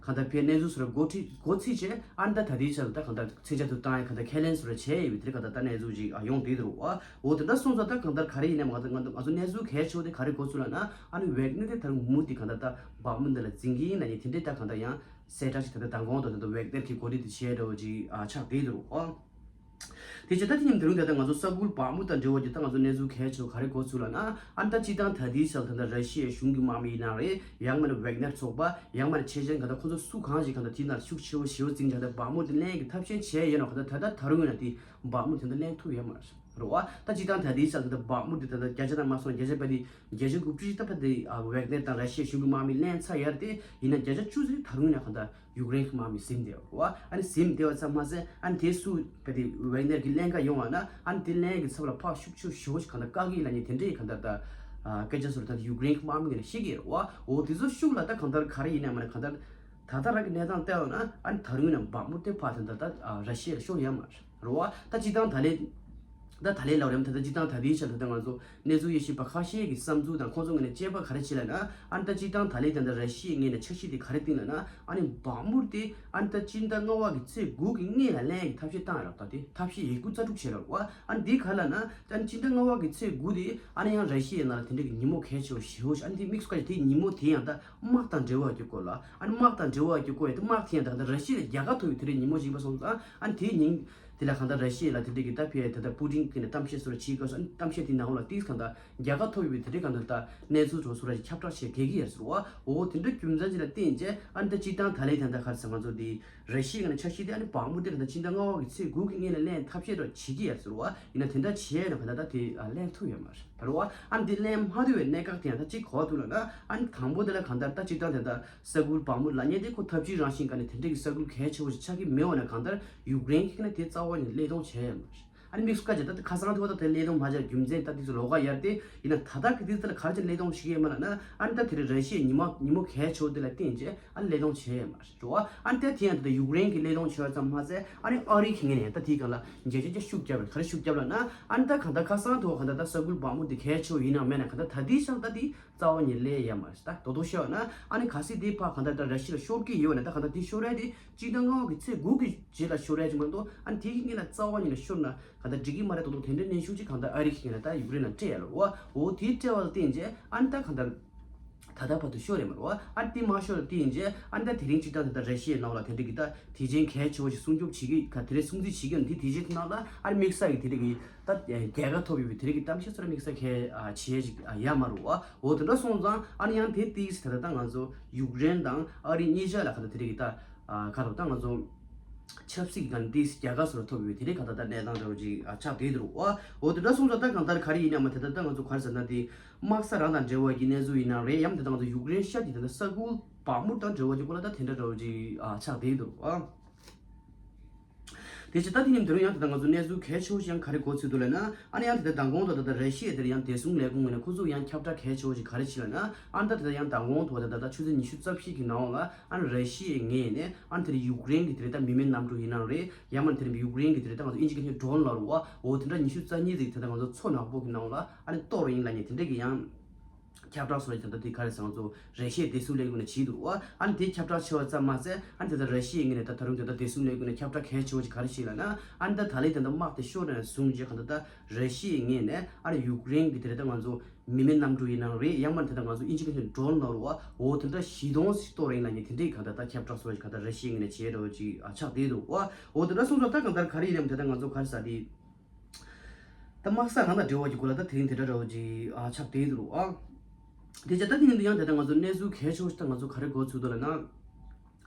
གང་ལྟར་ཕའི་གནས་ཚུལ་སོགས་ལ་འགོ་ཁྲིད་འགོ་ཚུགས་བྱས་ཨ་ནི་ད་ད་ལྟའི་ཆར་ལ་ད་གང་ལྟར་མཚོན་ཆ་དུ་བཏང་ཡ་གང་ལྟར་ཁས་ལེན་སོགས་ལ་བྱས་ཡོད་པའི་དེ་གང་ལྟར་ད་གནས་ཚུལ་ཅིག་ཡོང་བསྡད་འདུག་རོགས། འོ་དེ་འདྲ་སོང་ཙང་ད་གང་ལྟར་ག་རེ་ཡིན་ན་མ་གཏོགས་ང་ཚོ་གནས་ཚུལ་གལ་ཆེ་བོ་དེ་ག་རེ་གོ་ཚུལ་ལབ་ན། ཨ་ནི་ཝེག་ནེར་དེ་ད་རུང་མུ་མཐུད་གང་ལྟར་ད་བག་མུ་འདི་ལ་འཛིང་གི་ཡིན་ན་ཡིན་དེ་འདྲའི་ད་གང་ལྟར་ཡང་གསལ་བསྒྲགས་ཤིག་ད་ལྟ་མདང་དགོང་དུ་ད་ལྟ་ཝེག་ནེར་གྱི་འགོ་ཁྲིད་དེ་བྱས་འདྲ་བོ་ཅིག་ཨ་ཆགས་བསྡད་འདུག་རོགས། དེ་བྱས་ད་དེ་ཉིན་དེ་རིང་ད་ལྟ་ང་ཚོ་ས་ཁུལ་བག་མུ་དང་འབྲེལ་བ་གྱི་ད་ང་ཚོ་གནས་ཚུལ་གལ་ཆེ་བ་ག་རེ་གོ་ཚུལ་ལ་ན། ཨ་ནི་ད་སྤྱི་བཏང་ད་ལྟའི་ཆར་ད་ལྟ་ར་ཤི་ཡའི་གཞུང་གི་དམག་མི་ཡིན་ན་རེད། ཡང་མིན་ན་ཝེག་ནར་ཚོགས་པ། ཡང་མིན་ན་ཆེ་ཆེན་ག་ད་ཁོ་ཚོ་སུ་གང་ཞིག་ག་ད་དེ་ན་ཤུགས་ཆེ་བོ་ཞེ་བོ་འཛིན་ཀྱང་ད་བག་མུ་དེ་ལེན་གྱི་ཐབས་ཤེས་བྱས་ཡོད་ན་ག་ད་ད་ད་ད་རུང་ཡོད་ན་དེ་བག་མུ་དེ་ད་ལེན་ཐུབ་ཡོད་མ་རེད། རེད་བ། ད་སྤྱི་བཏང་ད་ལྟའི་ཆར་ད་ལྟ་བག་མུ་དེ་ད་ལྟ་བརྒྱ་ཆ་ནང་མ་སོང་བརྒྱ་ཆ་ཕ་དེ་བརྒྱ་ཆ་དགུ་བཅུ་ཞིག་ད་ཕ་དེ་ཝེག་ནར་དང་ར་ཤི་ཡའི་གཞུང་གི་དམག་མི་ལེན་ཚར་ཡོད་རེད་དེ། ཡིན་ན་བརྒྱ་ཆ་བཅུ་ཙམ་ད་རུང་ཡིན་ན་ག་ད་ཡུཀ་རེན་གྱི་དམག་མི་ཟིན་བསྡད་ཡོད་རེད་བ། ཨ་ནི་ཟིན་བསྡད་པ་ཙམ་མ་ཟད་ཨ་ནི་དེ་སུ་ཕ་དེ་ཝེག་ནར་གྱི་ལེན་ག་ཡོང་བ་ན་ཨ་ནི་དེ་ལེན་གྱི་ཚབ་ལ་ཕར་ཤུགས་ཆེ་ཞེ་བོ་ཞིག་ག་ད་བཀག་གི་ལབ་མཁན་དེ་འདྲའི་ག་ད་ད་སྐད་ཆ་ཚོ་ད་ཡུཀ་རེན་གྱི་དམག་མི་ཡིན་ན་བཤད་ཀྱི་ཡོད་རེད་བ། འོ་དེ་ཚོ་ཤུགས་ལ་ད་ག་ད་ག་རེ་ཡིན་ན་མ་ན་ག་ད་ད་ལྟ་རང་གི་གནས་སྟངས་བལྟས་པ་ན་ཨ་ནི་ད་རུང་ཡིན་ན་བག་མུ་དེ་ཕར་ད་ད་ད་ར་ཤི་ཡ་ལ་ཤོར་ཡོད་མ་རེད། རེད་བ། ད་སྤྱི་བཏང་ད་ལན། ད་ད་ལན་ལབ་རེད་ད་ལྟ་སྤྱི་བཏང་ད་ལྟའི་ཆར་ད་ལྟ་ང་ཚོ་གནས་ཚུལ་དབྱེ་ཞིབ་པ་ཁ་ཤས་ཀྱི་བསམ་ཚུལ་དང་ཁོང་ཚོ་ངོས་ནས་དཔྱད་པ་ག་རེ་བྱེད་ལབ་ན། ཨ་ནི་ད་སྤྱི་བཏང་ད་ལན་ད་ལྟ་ར་ཤི་ཡའི་ངོས་ནས་འཆར་གཞི་དེ་ག་རེ་བཏིང་ལབ་ན། ཨ་ནི་བག་མུར་དེ་ཨ་ནི་ད་སྤྱི་ཟླ་ལྔ་པ་གི་ཚེས་དགུ་གི་སྔོན་ལ་ལེན་གྱི་ཐབས་ཤེས་བཏང་ཡོད་རེད། ད་དེ་ཐབས་ཤེས་ཡི་གུ་རྩ་དྲུག་བྱས་རེད་བ། ཨ་ནི་འདི་ག་ལབ་ན་ད་ནི་སྤྱི་ཟླ་ལྔ་པ་གི་ཚེས་དགུ་དེ་ཨ་ནི་ཡང་ར་ཤི་ཡའི་ནང་ལ་དེ་འདྲ་གི་ཉིན་མོ་གལ་ཆེ་བ་ཞེ་བོ་ཞིག་ཨ་ནི་དེ་དམིགས་སུ་བཀར་ཡ་དེ་ཉིན་མོ་དེ་ཡང་ད་དམག་དང་འབྲེལ་བ་གྱི་སྐོར་ལ། ཨ་ནི་དམག་དང་འབྲེལ་བ་གྱི་སྐོར་ཡ་དེ་དམག་དེ་ཡང་ད་ག་ད་ར་ཤི་ཡ་ལ་རྒྱལ་ཁ་ཐོབ་པའི་དེ་འདྲའི་ཉིན་མོ་ཞིག་ཡིན་པ་སོང་ཙང་ཨ་ནི་དེའི་ཉིན། དེ་ལ་གང་ལྟར་ར་ཤི་ཡ་ལ་དེ་འདྲ་གི་ད་ཕི་ཡ་ད་ལྟ་པུ་ཏིན་གྱི་ནས་གཏམ་བཤད་སོགས་ལ་བྱེད་དགོས་སོ། ཨ་ནི་གཏམ་བཤད་དེའི་ནང་ལ་ཏིས་གང་ལྟར་རྒྱལ་ཁ་ཐོབ་ཡོད་པའི་དེ་འདྲ་གང་ལྟར་ད་གནས་ཚུལ་གྲོགས་སུ་ར་ཞིག་ཁྱབ་བསྒྲགས་བྱེད་དགོས་ཀྱི་ཡོད་ཟེར་བ། འོ་དེ་འདྲ་རྒྱུ་མཚན་ཅིག་ལ་བརྟེན་རྗེས་ཨ་ནི་ད་སྤྱི་བཏང་ད་ལན་དེ་འདྲ་ག་རེ་ཟེར་ང་ཚོ་དེ་ར་ཤི་ཡ་ནས་འཆར་གཞི་དེ་ཨ་ནི་བག་མུ་དེ་གང་ལྟར་སྤྱི་ཟླ་ལྔ་པ་གི་ཚེས་དགུ་གི་སྔོན་ལ་ལེན་ཐབས་ཤེས་ར་བྱེད་ཀྱི་ཡོད་ཟེར་བ། ཡིན་ན་དེ་འདྲ་བྱས་ན་གང་ལྟར་ད་དེ་ལེན་ཐུབ་ཡོད་མ་རེད་ད་རེད་བ། ཨ་ནི་དེ་ལེན་མ་ཐུབ་པའི་གནད་འགག་དེ་ཡང་ད་གཅིག་གོ་ཐུབ་ལ་ན། ཨ་ནི་དང་པོ་དེ་ལ་གང་ལྟར་ད་སྤྱི་བཏང་དེ་འདྲ་ས་ཁུལ་བག་མུ་ལབ་མཁན་དེ་ཁོ་ཐབས་ཇུས་རང་བཞིན་ག་ནས་དེ་འདྲ་གི་ས་ཁུལ་གལ་ཆེ་བོ་ཞིག་ཆགས་ཀྱི་མེད་པ་ན་གང་ལྟར་ཡུཀ་རེན་གྱིས་ན་དེ་རྩ་བ་ནས་བློས་གཏོང་བྱས་ཡོད་མ་རེད། ཨ་ནི་དམིགས་སུ་བཀར་བྱས་ད་ཁ་སང་དེ་བ་ད་དེ་བློས་གཏོང་མ་བྱས་རྒྱུ་མཚན་ད་དེ་ཚོ་ལོགས་ཀ་ཡར་ཏེ་ཡིན་ན་ད་ལྟ་གི་དུས་ཚོད་ལ་ག་རེ་བྱས་བློས་གཏོང་བྱེད་ཀྱི་ཡོད་མ་ལབ་ན། ཨ་ནི་ད་དེ་རིང་ར་ཤི་ཡའི་ཉི་མ་ཉིན་མོ་གལ་ཆེ་བོ་དེ་ལ་བརྟེན་བྱས་ཨ་ནི་བློས་གཏོང་བྱས་ཡོད་མ་རེད་བ། ཨ་ནི་ད་དེ་ཡང་ད་ལྟ་ཡུཀ་རེན་གྱིས་བློས་གཏོང་བྱས་ཡོད་ཙམ་མ་ཟད་ཨ་ནི་ཨ་རི་གི་ངོས་ནས་ཡང་ད་དེའི་སྒང་ལ་བརྒྱ་ཆ་བརྒྱ་ཤུགས་བརྒྱབ་པ་རེད། ག་རེ་ཤུགས་བརྒྱབ་ལབ་ན། ཨ་ནི་ད་གང་ལྟར་ཁ་སང་དུ་གང་ལྟར་ད་ས་ཁུལ་བག་མུ་དེ་གལ་ཆེ་བོ་ཡིན་ནམ་མེད་ན་གང་ལྟར་ད་དེའི་ཤང་ད་དེ་རྩ་བ་ནས་བློས་ཡོད་མ་རེད། ད་དོ་དོ་བཤད་པ་ན་ཨ་ནི་གལ་སྲིད་དེ་ཕར་གང་ལྟར་ད་ར་ཤི་ཡ་ལ་ཤོར་གྱི་ཡོད་ན་ད་གང་ལྟར་དེ་ཤོར་ཡ་དེ་སྤྱི་ཟླ་ལྔ་པ་གི་ཚེས་དགུ་གི་རྗེས་ལ་ཤོར་ཡ་ཅིག་མ་གཏོགས་ཨ་ནི་དེ་གི་སྔོན་ལ་རྩ་བ་ཉིད་ནས་ཤོར་ན་གང་ལྟར་འགྲིག་གི་མ་རེད། དོ་དོ་དེ་འདྲའི་གནོན་ཤུགས་ཅིག་གང་ལྟར་ཨ་རི་གི་སྔོན་ལ་ད་ཡུཀ་རེན་ལ་སྤྲད་ཡ་ལ་བ། འོ་དེའི་སྤྲད་པ་ལ་བརྟེན་རྗེས་ཨ་ནི་ད་གང་ལྟར་ད་ལྟ་བར་དུ་ཤོར་རེད་མ་རེད་བ། ཨ་ནི་དེ་མ་ཤོར་ལ་བརྟེན་རྗེས་ཨ་ནི་ད་དེ་རིང་སྤྱི་བཏང་དེ་ལྟར་ར་ཤི་ཡའི་ནང་ལ་དེ་འདྲ་གི་ད་དེ་ཅན་གལ་ཆེ་བོ་ཞིག་སྲུང་སྐྱོབ་བྱེད་ཀྱི་ག་དེ་རིང་སྲུང་བརྩི་བྱེད་ཀྱི་ཡོད་ན་དེ་དེ་ཅན་དེ་ནང་ལ་ཨ་ནི་དམིགས་བསལ་གྱི་དེ་འདྲ་གི་ད་རྒྱལ་ཁ་ཐོབ་ཡོད་པའི་དེ་རིང་གི་གཏམ་བཤད་ཚོ་ལ་དམིགས་བསལ་གལ་ཆེ་ཞིག་ཡོད་མ་རེད་བ། འོ་དེ་འདྲ་སོང་ཙང་ཨ་ནི་ཡང་དེ་ཏིས་ད་ལྟ་ད་ང་ཚོ་ཡུཀ་རེན་དང་ཨ་རི་གཉིས་ཆ་ལ་ག་ད་དེ་རིང་གི་ད་ག་རེ་ད་ང་ཚོ་ཆབ་སྲིད་ཀྱི་ནང་དེ་རྒྱལ་ཁ་སོར་ཐོབ་ཡོད་དེ་རིང་ག་ད་ད་གནས་སྟངས་འདྲ་བོ་ཅིག་ཆགས་བསྡད་འདུག་བ། འོ་དེ་འདྲ་སོང་ཙང་ད་གང་ལྟར་ག་རེ་ཡིན་ཡང་མ་དེ་ད་ད་ང་ཚོ་ག་རེ་ཟེར་ན་དེ་དམག་ས་རང་དང་འབྲེལ་བ་གྱི་གནས་ཚུལ་ཡིན་ན་རེད། ཡང་དེ་ད་ང་ཚོ་ཡུཀ་རེན་ཤར་གྱི་དེ་ད་ས་ཁུལ་བག་མུར་དང་འབྲེལ་བ་གྱི་སྐོར་ལ་ད་དེ་འདྲ་འདྲ་བོ་ཅིག་ཆགས་བསྡད་འདུག་བ། དེ་བྱས་ད་དེ་ཉིན་དེ་རིང་ཡང་དེ་ད་ང་ཚོ་གནས་ཚུལ་གལ་ཆེ་བོ་ཞིག་ཡང་ག་རེ་གོ་ཚུལ་འདུག་ལབ་ན། ཨ་ནི་ཡང་དེ་ད་མདང་དགོང་དུ་ད་ད་ར་ཤི་ཡའི་དེར་ཡང་བདེ་སྲུང་ལས་ཁུངས་ངོས་ནས་ཁོ་ཚོ་ཡང་ཁྱབ་བསྒྲགས་གལ་ཆེ་བོ་ཞིག་ག་རེ་བྱས་ལབ་ན། ཨ་ནི་ད་དེ་ད་ཡང་མདང་དགོང་དུ་ད་ད་ད་ཆུ་ཚོད་ཉི་ཤུ་རྩ་བཞི་གི་ནང་ལ་ཨ་ནི་ར་ཤི་ཡའི་ངོས་ནས་ཨ་ནི་དེ་རིང་ཡུཀ་རེན་གྱི་དེ་རིང་ད་མི་མེད་གནམ་གྲུ་ཡིན་ནའང་རེད། ཡང་མིན་དེ་རིང་ཡུཀ་རེན་གྱི་དེ་རིང་ད་ང་ཚོ་ཨིན་ཇི་སྐད་ནས་ཌོ་རོན་ལབ་རེད་བ། འོ་དེ་འདྲ་ཉི་ཤུ་རྩ་གཉིས་ཙམ་དེ་ད་ང་ཚོ་མཚོ་ནག་པོ་གི་ནང་ལ་ཨ་ནི་གཏོར་ཡིན་ལབ་མཁན་དེ་འདྲ་གི་ཡང་ཁྱབ་བསྒྲགས་སོགས་ཀྱི་ད་ལྟ་དེ་ག་རེ་ཟེར་ང་ཚོ་ར་ཤི་ཡའི་བདེ་སྲུང་ལས་ཁུངས་ནས་བྱས་འདུག་བ། ཨ་ནི་དེ་ཁྱབ་བསྒྲགས་བྱས་པ་ཙམ་མ་ཟད་ཨ་ནི་དེ་ལྟར་ར་ཤི་ཡའི་ངོས་ནས་ད་ད་རུང་དེ་ལྟར་བདེ་སྲུང་ལས་ཁུངས་ནས་ཁྱབ་བསྒྲགས་གལ་ཆེ་བོ་ཞིག་ག་རེ་བྱས་ལབ་ན། ཨ་ནི་ད་ད་ལན་དེ་ལྟར་དམག་དེ་ཤོར་ནས་བཟུང་རྗེས་གང་ལྟར་ད་ར་ཤི་ཡའི་ངོས་ནས་ཨ་ནི་ཡུཀ་རེན་གྱི་དེ་ལྟར་ད་ང་ཚོ་མི་མེད་གནམ་གྲུ་ཡིན་ནའང་རེད། ཡང་མིན་དེ་ལྟར་ང་ཚོ་ཨིན་ཇི་སྐད་ནས་ཌོ་རོན་ལབ་རེད་བ། འོ་དེ་འདྲ་བཞི་སྟོང་ཞིག་གཏོར་ཡིན་ལབ་མཁན་དེ་འདྲའི་གང་ལྟར་ད་ཁྱབ་བསྒྲགས་སོགས་ཀྱི་གང་ལྟར་ར་ཤི་ཡའི་ངོས་ནས་བྱས་འདྲ་བོ་ཅིག་ཨ་ཆགས་བསྡད་འདུག་བ། འོ་དེ་འདྲ་སོང་ཙང་ད་གང་ལྟར་ག་རེ་ཡིན་ནའང་དེ་ལྟར་ང་ཚོ་ག་རེ་ཟེར་དེ། ད་དམག་ས་རང་དང་འབྲེལ་བ་གྱི་སྐོར་ལ་ད་དེ་རིང་དེ་འདྲ་འདྲ་བོ་ཅིག་ཨ་ཆགས་བསྡད་འདུག་ཨ། དེ་བྱས་ད་དེ་ཉིན་དུ་ཡང་དེ་ལྟར་ང་ཚོ་གནས་ཚུལ་གལ་ཆེ་བོ་ཞིག་ད་ང་ཚོ་ག་རེ་གོ་ཚུལ་འདུག་ལབ་ན།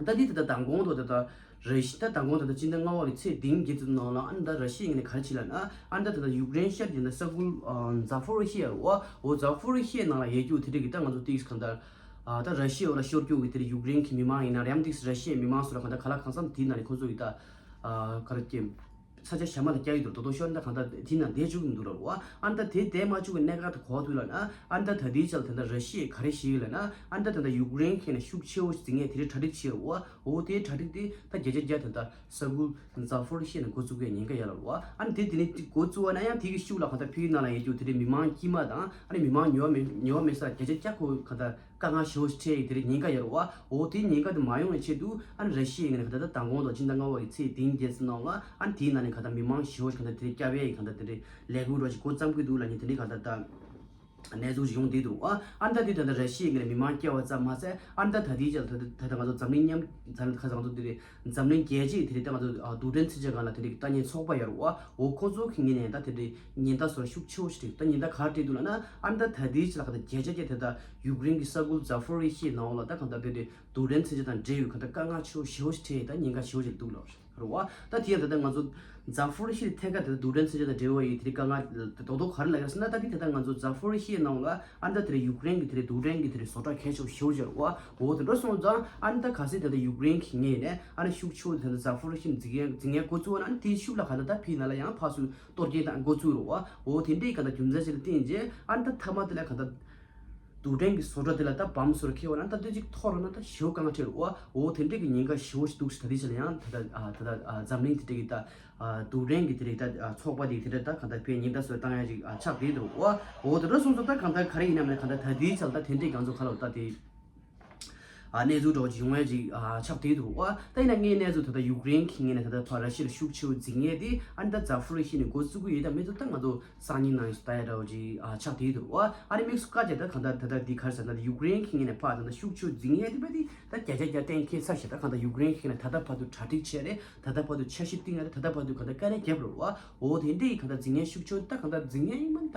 ད་དེ་དེ་ལྟར་མདང་དགོང་དུ་དེ་ལྟར་ར་ཤི་ད་མདང་དགོང་དེ་ལྟར་སྤྱི་ཟླ་ལྔ་པ་གི་ཚེས་བདུན་བརྒྱད་ཙམ་ནང་ལ་ཨ་ནི་ད་ར་ཤི་ཡའི་ངོས་ནས་ག་རེ་བྱས་ལབ་ན། ཨ་ནི་ད་དེ་ལྟར་ཡུཀ་རེན་ཤར་གྱི་ད་ས་ཁུལ་ཨ་ཛ་ཕོ་རི་ཤི་ཡ་རེད་བ། འོ་ཛ་ཕོ་རི་ཤི་ཡའི་ནང་ལ་ཡོད་རྒྱུ་དེ་འདྲ་གི་ད་ང་ཚོ་ཏིག་གང་ལྟར་ཨ་ད་ར་ཤི་ཡའི་འོག་ལ་ཤོར་རྒྱུ་གི་དེ་འདྲ་ཡུཀ་རེན་གྱི་མི་མང་ཡིན་ན་རེད། ཡང་ཏིག་ར་ཤི་ཡའི་མི་མང་ཚོ་ལ་གང་ལྟར་ག་ལ་གང་འཚམ་དེའི་ནང་ནས་ཁོ་ཚོ་གི་ད་ཨ་ག་རེ་སྐྱེ། ས་ཆ་གཞན་མ་ལ་བསྐྱལ་ཡོད་འདུག་དོ་དོ་ཤོར་ན་གང་ལྟར་དེ་ན་བསྡད་བཅུག་གི་མི་འདུག་ལབ་རེད་བ། ཨ་ནི་ད་དེ་བསྡད་མ་བཅུག་གི་གནད་འགག་དེ་ག་པར་འདུག་ལབ་ན། ཨ་ནི་ད་ད་ལྟའི་ཆར་ལ་ད་ལྟ་ར་ཤི་ཡས་ག་རེ་བྱེད་ཡོད་ལབ་ན། ཨ་ནི་ད་ད་ལྟ་ཡུཀ་རེན་གྱི་ནས་ཤུགས་ཆེ་བོ་ཞིག་འཛིན་མཁན་དེ་རིང་གྲ་སྒྲིག་བྱས་ཡོད་རེད་བ། འོ་དེའི་གྲ་སྒྲིག་དེ་ད་བརྒྱ་ཆ་བརྒྱ་ད་ལྟ་ས་ཁུལ་ཛ་ཕོ་རི་ཤི་ཡ་ནས་འགོ་བཙུགས་པའི་ཉེན་ཁ་ཡོད་ལབ་རེད་བ། ཨ་ནི་དེ་དེ་ནས་འགོ་བཙུགས་པ་ན་ཡང་དེ་གི་ཤུགས་ལ་གང་ལྟར་ཕ་གིའི་ནང་ལ་ཡོད་རྒྱུ་དེ་རིང་མི་མང་དཀྱུས་མ་དང་ཨ་ནི་མི་མང་ཉེ་བ་མེད་ཉེ་བ་མེད་ས་བརྒྱ་ཆ་བརྒྱ་ཁོ་གང་ལྟར། དཀའ་ངལ་ཞེ་པོ་ཞིག་འཕྲད་ཡི་དེ་རིང་ཉེན་ཁ་ཡོད་རེད་བ། འོ་དེའི་ཉེན་ཁ་དེ་མ་ཡོང་བའི་ཆེད་དུ་ཨ་ནི་ར་ཤི་ཡའི་ངོས་ནས་ག་ད་ད་མདང་དགོང་དང་སྤྱི་ཟླ་ལྔ་པ་ཡི་ཚེས་བདུན་བརྒྱད་ཙམ་ནང་ལ་ཨ་ནི་དེའི་ནང་ནས་ག་ད་མི་མང་ཞེ་པོ་ཞིག་ག་ད་དེ་རིང་བསྐྱབ་ཡས་ཡི་ག་ད་དེ་རིང་ལས་འགུལ་རོ་ཞིག་འགོ་བརྩམས་ཀྱི་འདུག་ལབ་མཁན་དེ་རིང་ག་ད་ད་ གནས་ཚུལ་ཞིག་ཡོང་བསྡད་འདུག་ཨ་ཨ་ནི་ད་དེ་ད་ལྟ་ར་ཤི་ཡའི་ངོས་ནས་མི་མང་སྐྱེལ་བ་ཙམ་མ་ཟད། ཨ་ནི་ད་ད་ལྟའི་ཆར་ད་ད་ད་ལྟ་ང་ཚོ་འཛམ་གླིང་མཉམ་ད་ལྟ་ཁ་སང་ང་ཚོ་འདི་རེད། འཛམ་གླིང་རྒྱལ་སྤྱིའི་དེ་རིང་ད་ང་ཚོ་ཨ་རྡུལ་ཕྲན་མཚོན་ཆ་སྒང་ལ་དེ་རིང་གི་ལྟ་མཁན་ཚོགས་པ་ཡོད་རེད་པ། འོ་ཁོ་ཚོ་གི་ངོས་ནས་ད་དེ་རིང་ཉེན་བརྡ་སོགས་ཤུགས་ཆེ་བོ་ཞིག་སྤྲད་འདུག་ད་ཉེན་བརྡ་ག་རེ་སྤྲད་འདུག་ལབ་ན། ཨ་ནི་ད་ད་ལྟའི་ཆར་ལ་ག་ད་བརྒྱ་ཆ་བརྒྱ་དེ་ད་ཡུཀ་རེན་གྱི་ས་ཁུལ་ཛ་ཕོ་རི་ཤི་ནང་ལ་ད་གང་ལྟར་དེ་རིང་རྡུལ་ཕྲན་མཚོན་ཆ་དང་འབྲེལ་བའི་གང་ལྟར་དཀའ་ངལ་ཆེ་བོ་ཞེ་བོ་ཞིག་འཕྲད་ཡོད། ད་ཉེན་ཁ་ཞེ་བོ་ཞིག་འདུག་ལབ་རེད་པ། ད་དེ་ཡང་ད་ལྟ་ང་ཚོ་ཛ་ཕོ་རི་ཤི་ཐད་ཀར་དེ་ད་རྡུལ་ཕྲན་མཚོན་ཆ་དང་འབྲེལ་བ་ཡོད་དེ་རིང་དཀའ་ངལ་རྡོག་རྡོག་ག་རེ་ལབ་ཡོད་ཟེར་ན། ད་དེ་ད་ལྟ་ང་ཚོ་ཛ་ཕོ་རི་ཤི་ནང་ལ་ཨ་ནི་ད་དེ་རིང་ཡུཀ་རེན་གྱི་དེ་རིང་རྡུལ་ཕྲན་གྱི་དེ་རིང་བཟོ་གྲྭ་གལ་ཆེ་བོ་ཞེ་བོ་ཅིག་ཡོད་རེད་པ། འོ་དེ་འདྲ་སོང་ཙང་ཨ་ནི་ད་གལ་སྲིད་ད་ལྟ་ཡུཀ་རེན་གྱི་ངོས་ནས་ཨ་ནི་ཤུགས་ཆེ་བོ་དེ་ད་ལྟ་ཛ་ཕོ་རི་ཤི་ནས་འཛིང་ཡས་འཛིང་ཡས་འགོ་བཙུགས་པ་ན། ཨ་ནི་དེའི་ཤུགས་ལ་གང་ལྟར་ད་ཕི་ནང་ལ་ཡང་ཕར་ཚུར་གཏོར་སྐྱོན་དང་འགོ་བཙུགས་རེད་པ། འོ་དེ་འདྲའི་གང་ལྟར་རྒྱུ་མཚན་ཞིག་ལ་བརྟེན་བྱས་ཨ་ནི་ད་མཐའ་མ་དེ་ལ་གང་ལྟར་རྡུལ་ཕྲན་གྱི་བཟོ་གྲྭ་དེ་ལ་ད་བམ་སོགས་འཁྱེར་བ་ན་ད་དེ་ཅིག་འཐོར་ན་ད་ཞེ་བོ་དཀའ་ངལ་འཕྲད་རེད་པ། འོ་དེ་འདྲའི་གི་ཉེན་ཁ་ཞེ་བོ་ཞིག་འདུག་ཟེར། ད་དེ་ཆ་ལ་ཡང་ད་ལྟ་ཨ་ད་ལྟ་ཨ་འཛམ་གླིང་དེ་འདྲའི་གི་ད་ཨ་རྡུལ་ཕྲན་གྱི་དེ་རིང་ད་ཨ་ཚོགས་པ་དེ་དེ་འདྲ་ད་གང་ལྟར་ཕར་ཉེན་བརྡ་སོགས་བཏང་ཡ་ཅིག་ཨ་ཆགས་བསྡད་འདུག་པ། འོ་དེ་འདྲ་སོང་ཙང་ད་གང་ལྟར་ག་རེ་ཡིན་ནམ་ལབ་ན། གང་ལྟར་ད་དེའི་ཆ་ལ་ད་དེ་འདྲའི་གང་ཚོ་ག་ལ་ད་དེ་ཨ་གནས་ཚུལ་འདྲ་བོ་ཅིག་ཡོང་ཡ་ཅིག་ཨ་ཆགས་བསྡད་འདུག་པ། ད་ཡིན་ན་ངས་གནས་ཚུལ་ད་ལྟ་ཡུཀ་རེན་གྱི་ངོས་ནས་ད་ལྟ་ཕར་ར་ཤི་ཡ་ལ་ཤུགས་ཆེ་བོ་འཛིང་ཡས་དེ་ཨ་ནི་ད་ཛ་ཕོ་རི་ཤི་ནས་འགོ་བཙུགས་ཀྱི་ཡོད་དམ་མེད་དམ་ད་ང་ཚོ་སང་ཉིན་གནངས་ཉིན་སུ་ལྟ་ཡ་འདྲ་བོ་ཅིག་ཨ་ཆགས་བསྡད་འདུག་པ། ཨ་ནི་དམིགས་སུ་བཀར་བྱས་ད་གང་ལྟར་ད་ལྟ་འདི་ག་རེ་ཟེར་ན། ད་ཡུཀ་རེན་གྱི་ངོས་ནས་ཕར་ད་ལྟ་ཤུགས་ཆེ་བོ་འཛིང་ཡས་དེ་བས་དེ་ད་བརྒྱ་ཆ་བརྒྱ་གཏན་འཁེལ་ཚར་བཞག་ད་གང་ལྟར་ཡུཀ་རེན་གྱི་ངོས་ནས་ད་ལྟ་བར་དུ་གྲ་སྒྲིག་བྱས་རེད། ད་ལྟ་བར་དུ་འཆར་གཞི་བཏིང་ཡ་རེད། ད་ལྟ་བར་དུ་གང་ལྟར་དཀའ་ལས་བརྒྱབ་རེད་པ། འོ་དེ་འདྲ་ཡིན་གང་ལྟར་འཛིང་ཡས་ཤུགས་ཆེ་བོ་ད་གང་ལྟར་འཛིང་ཡས་ཡིན་མིན་ད་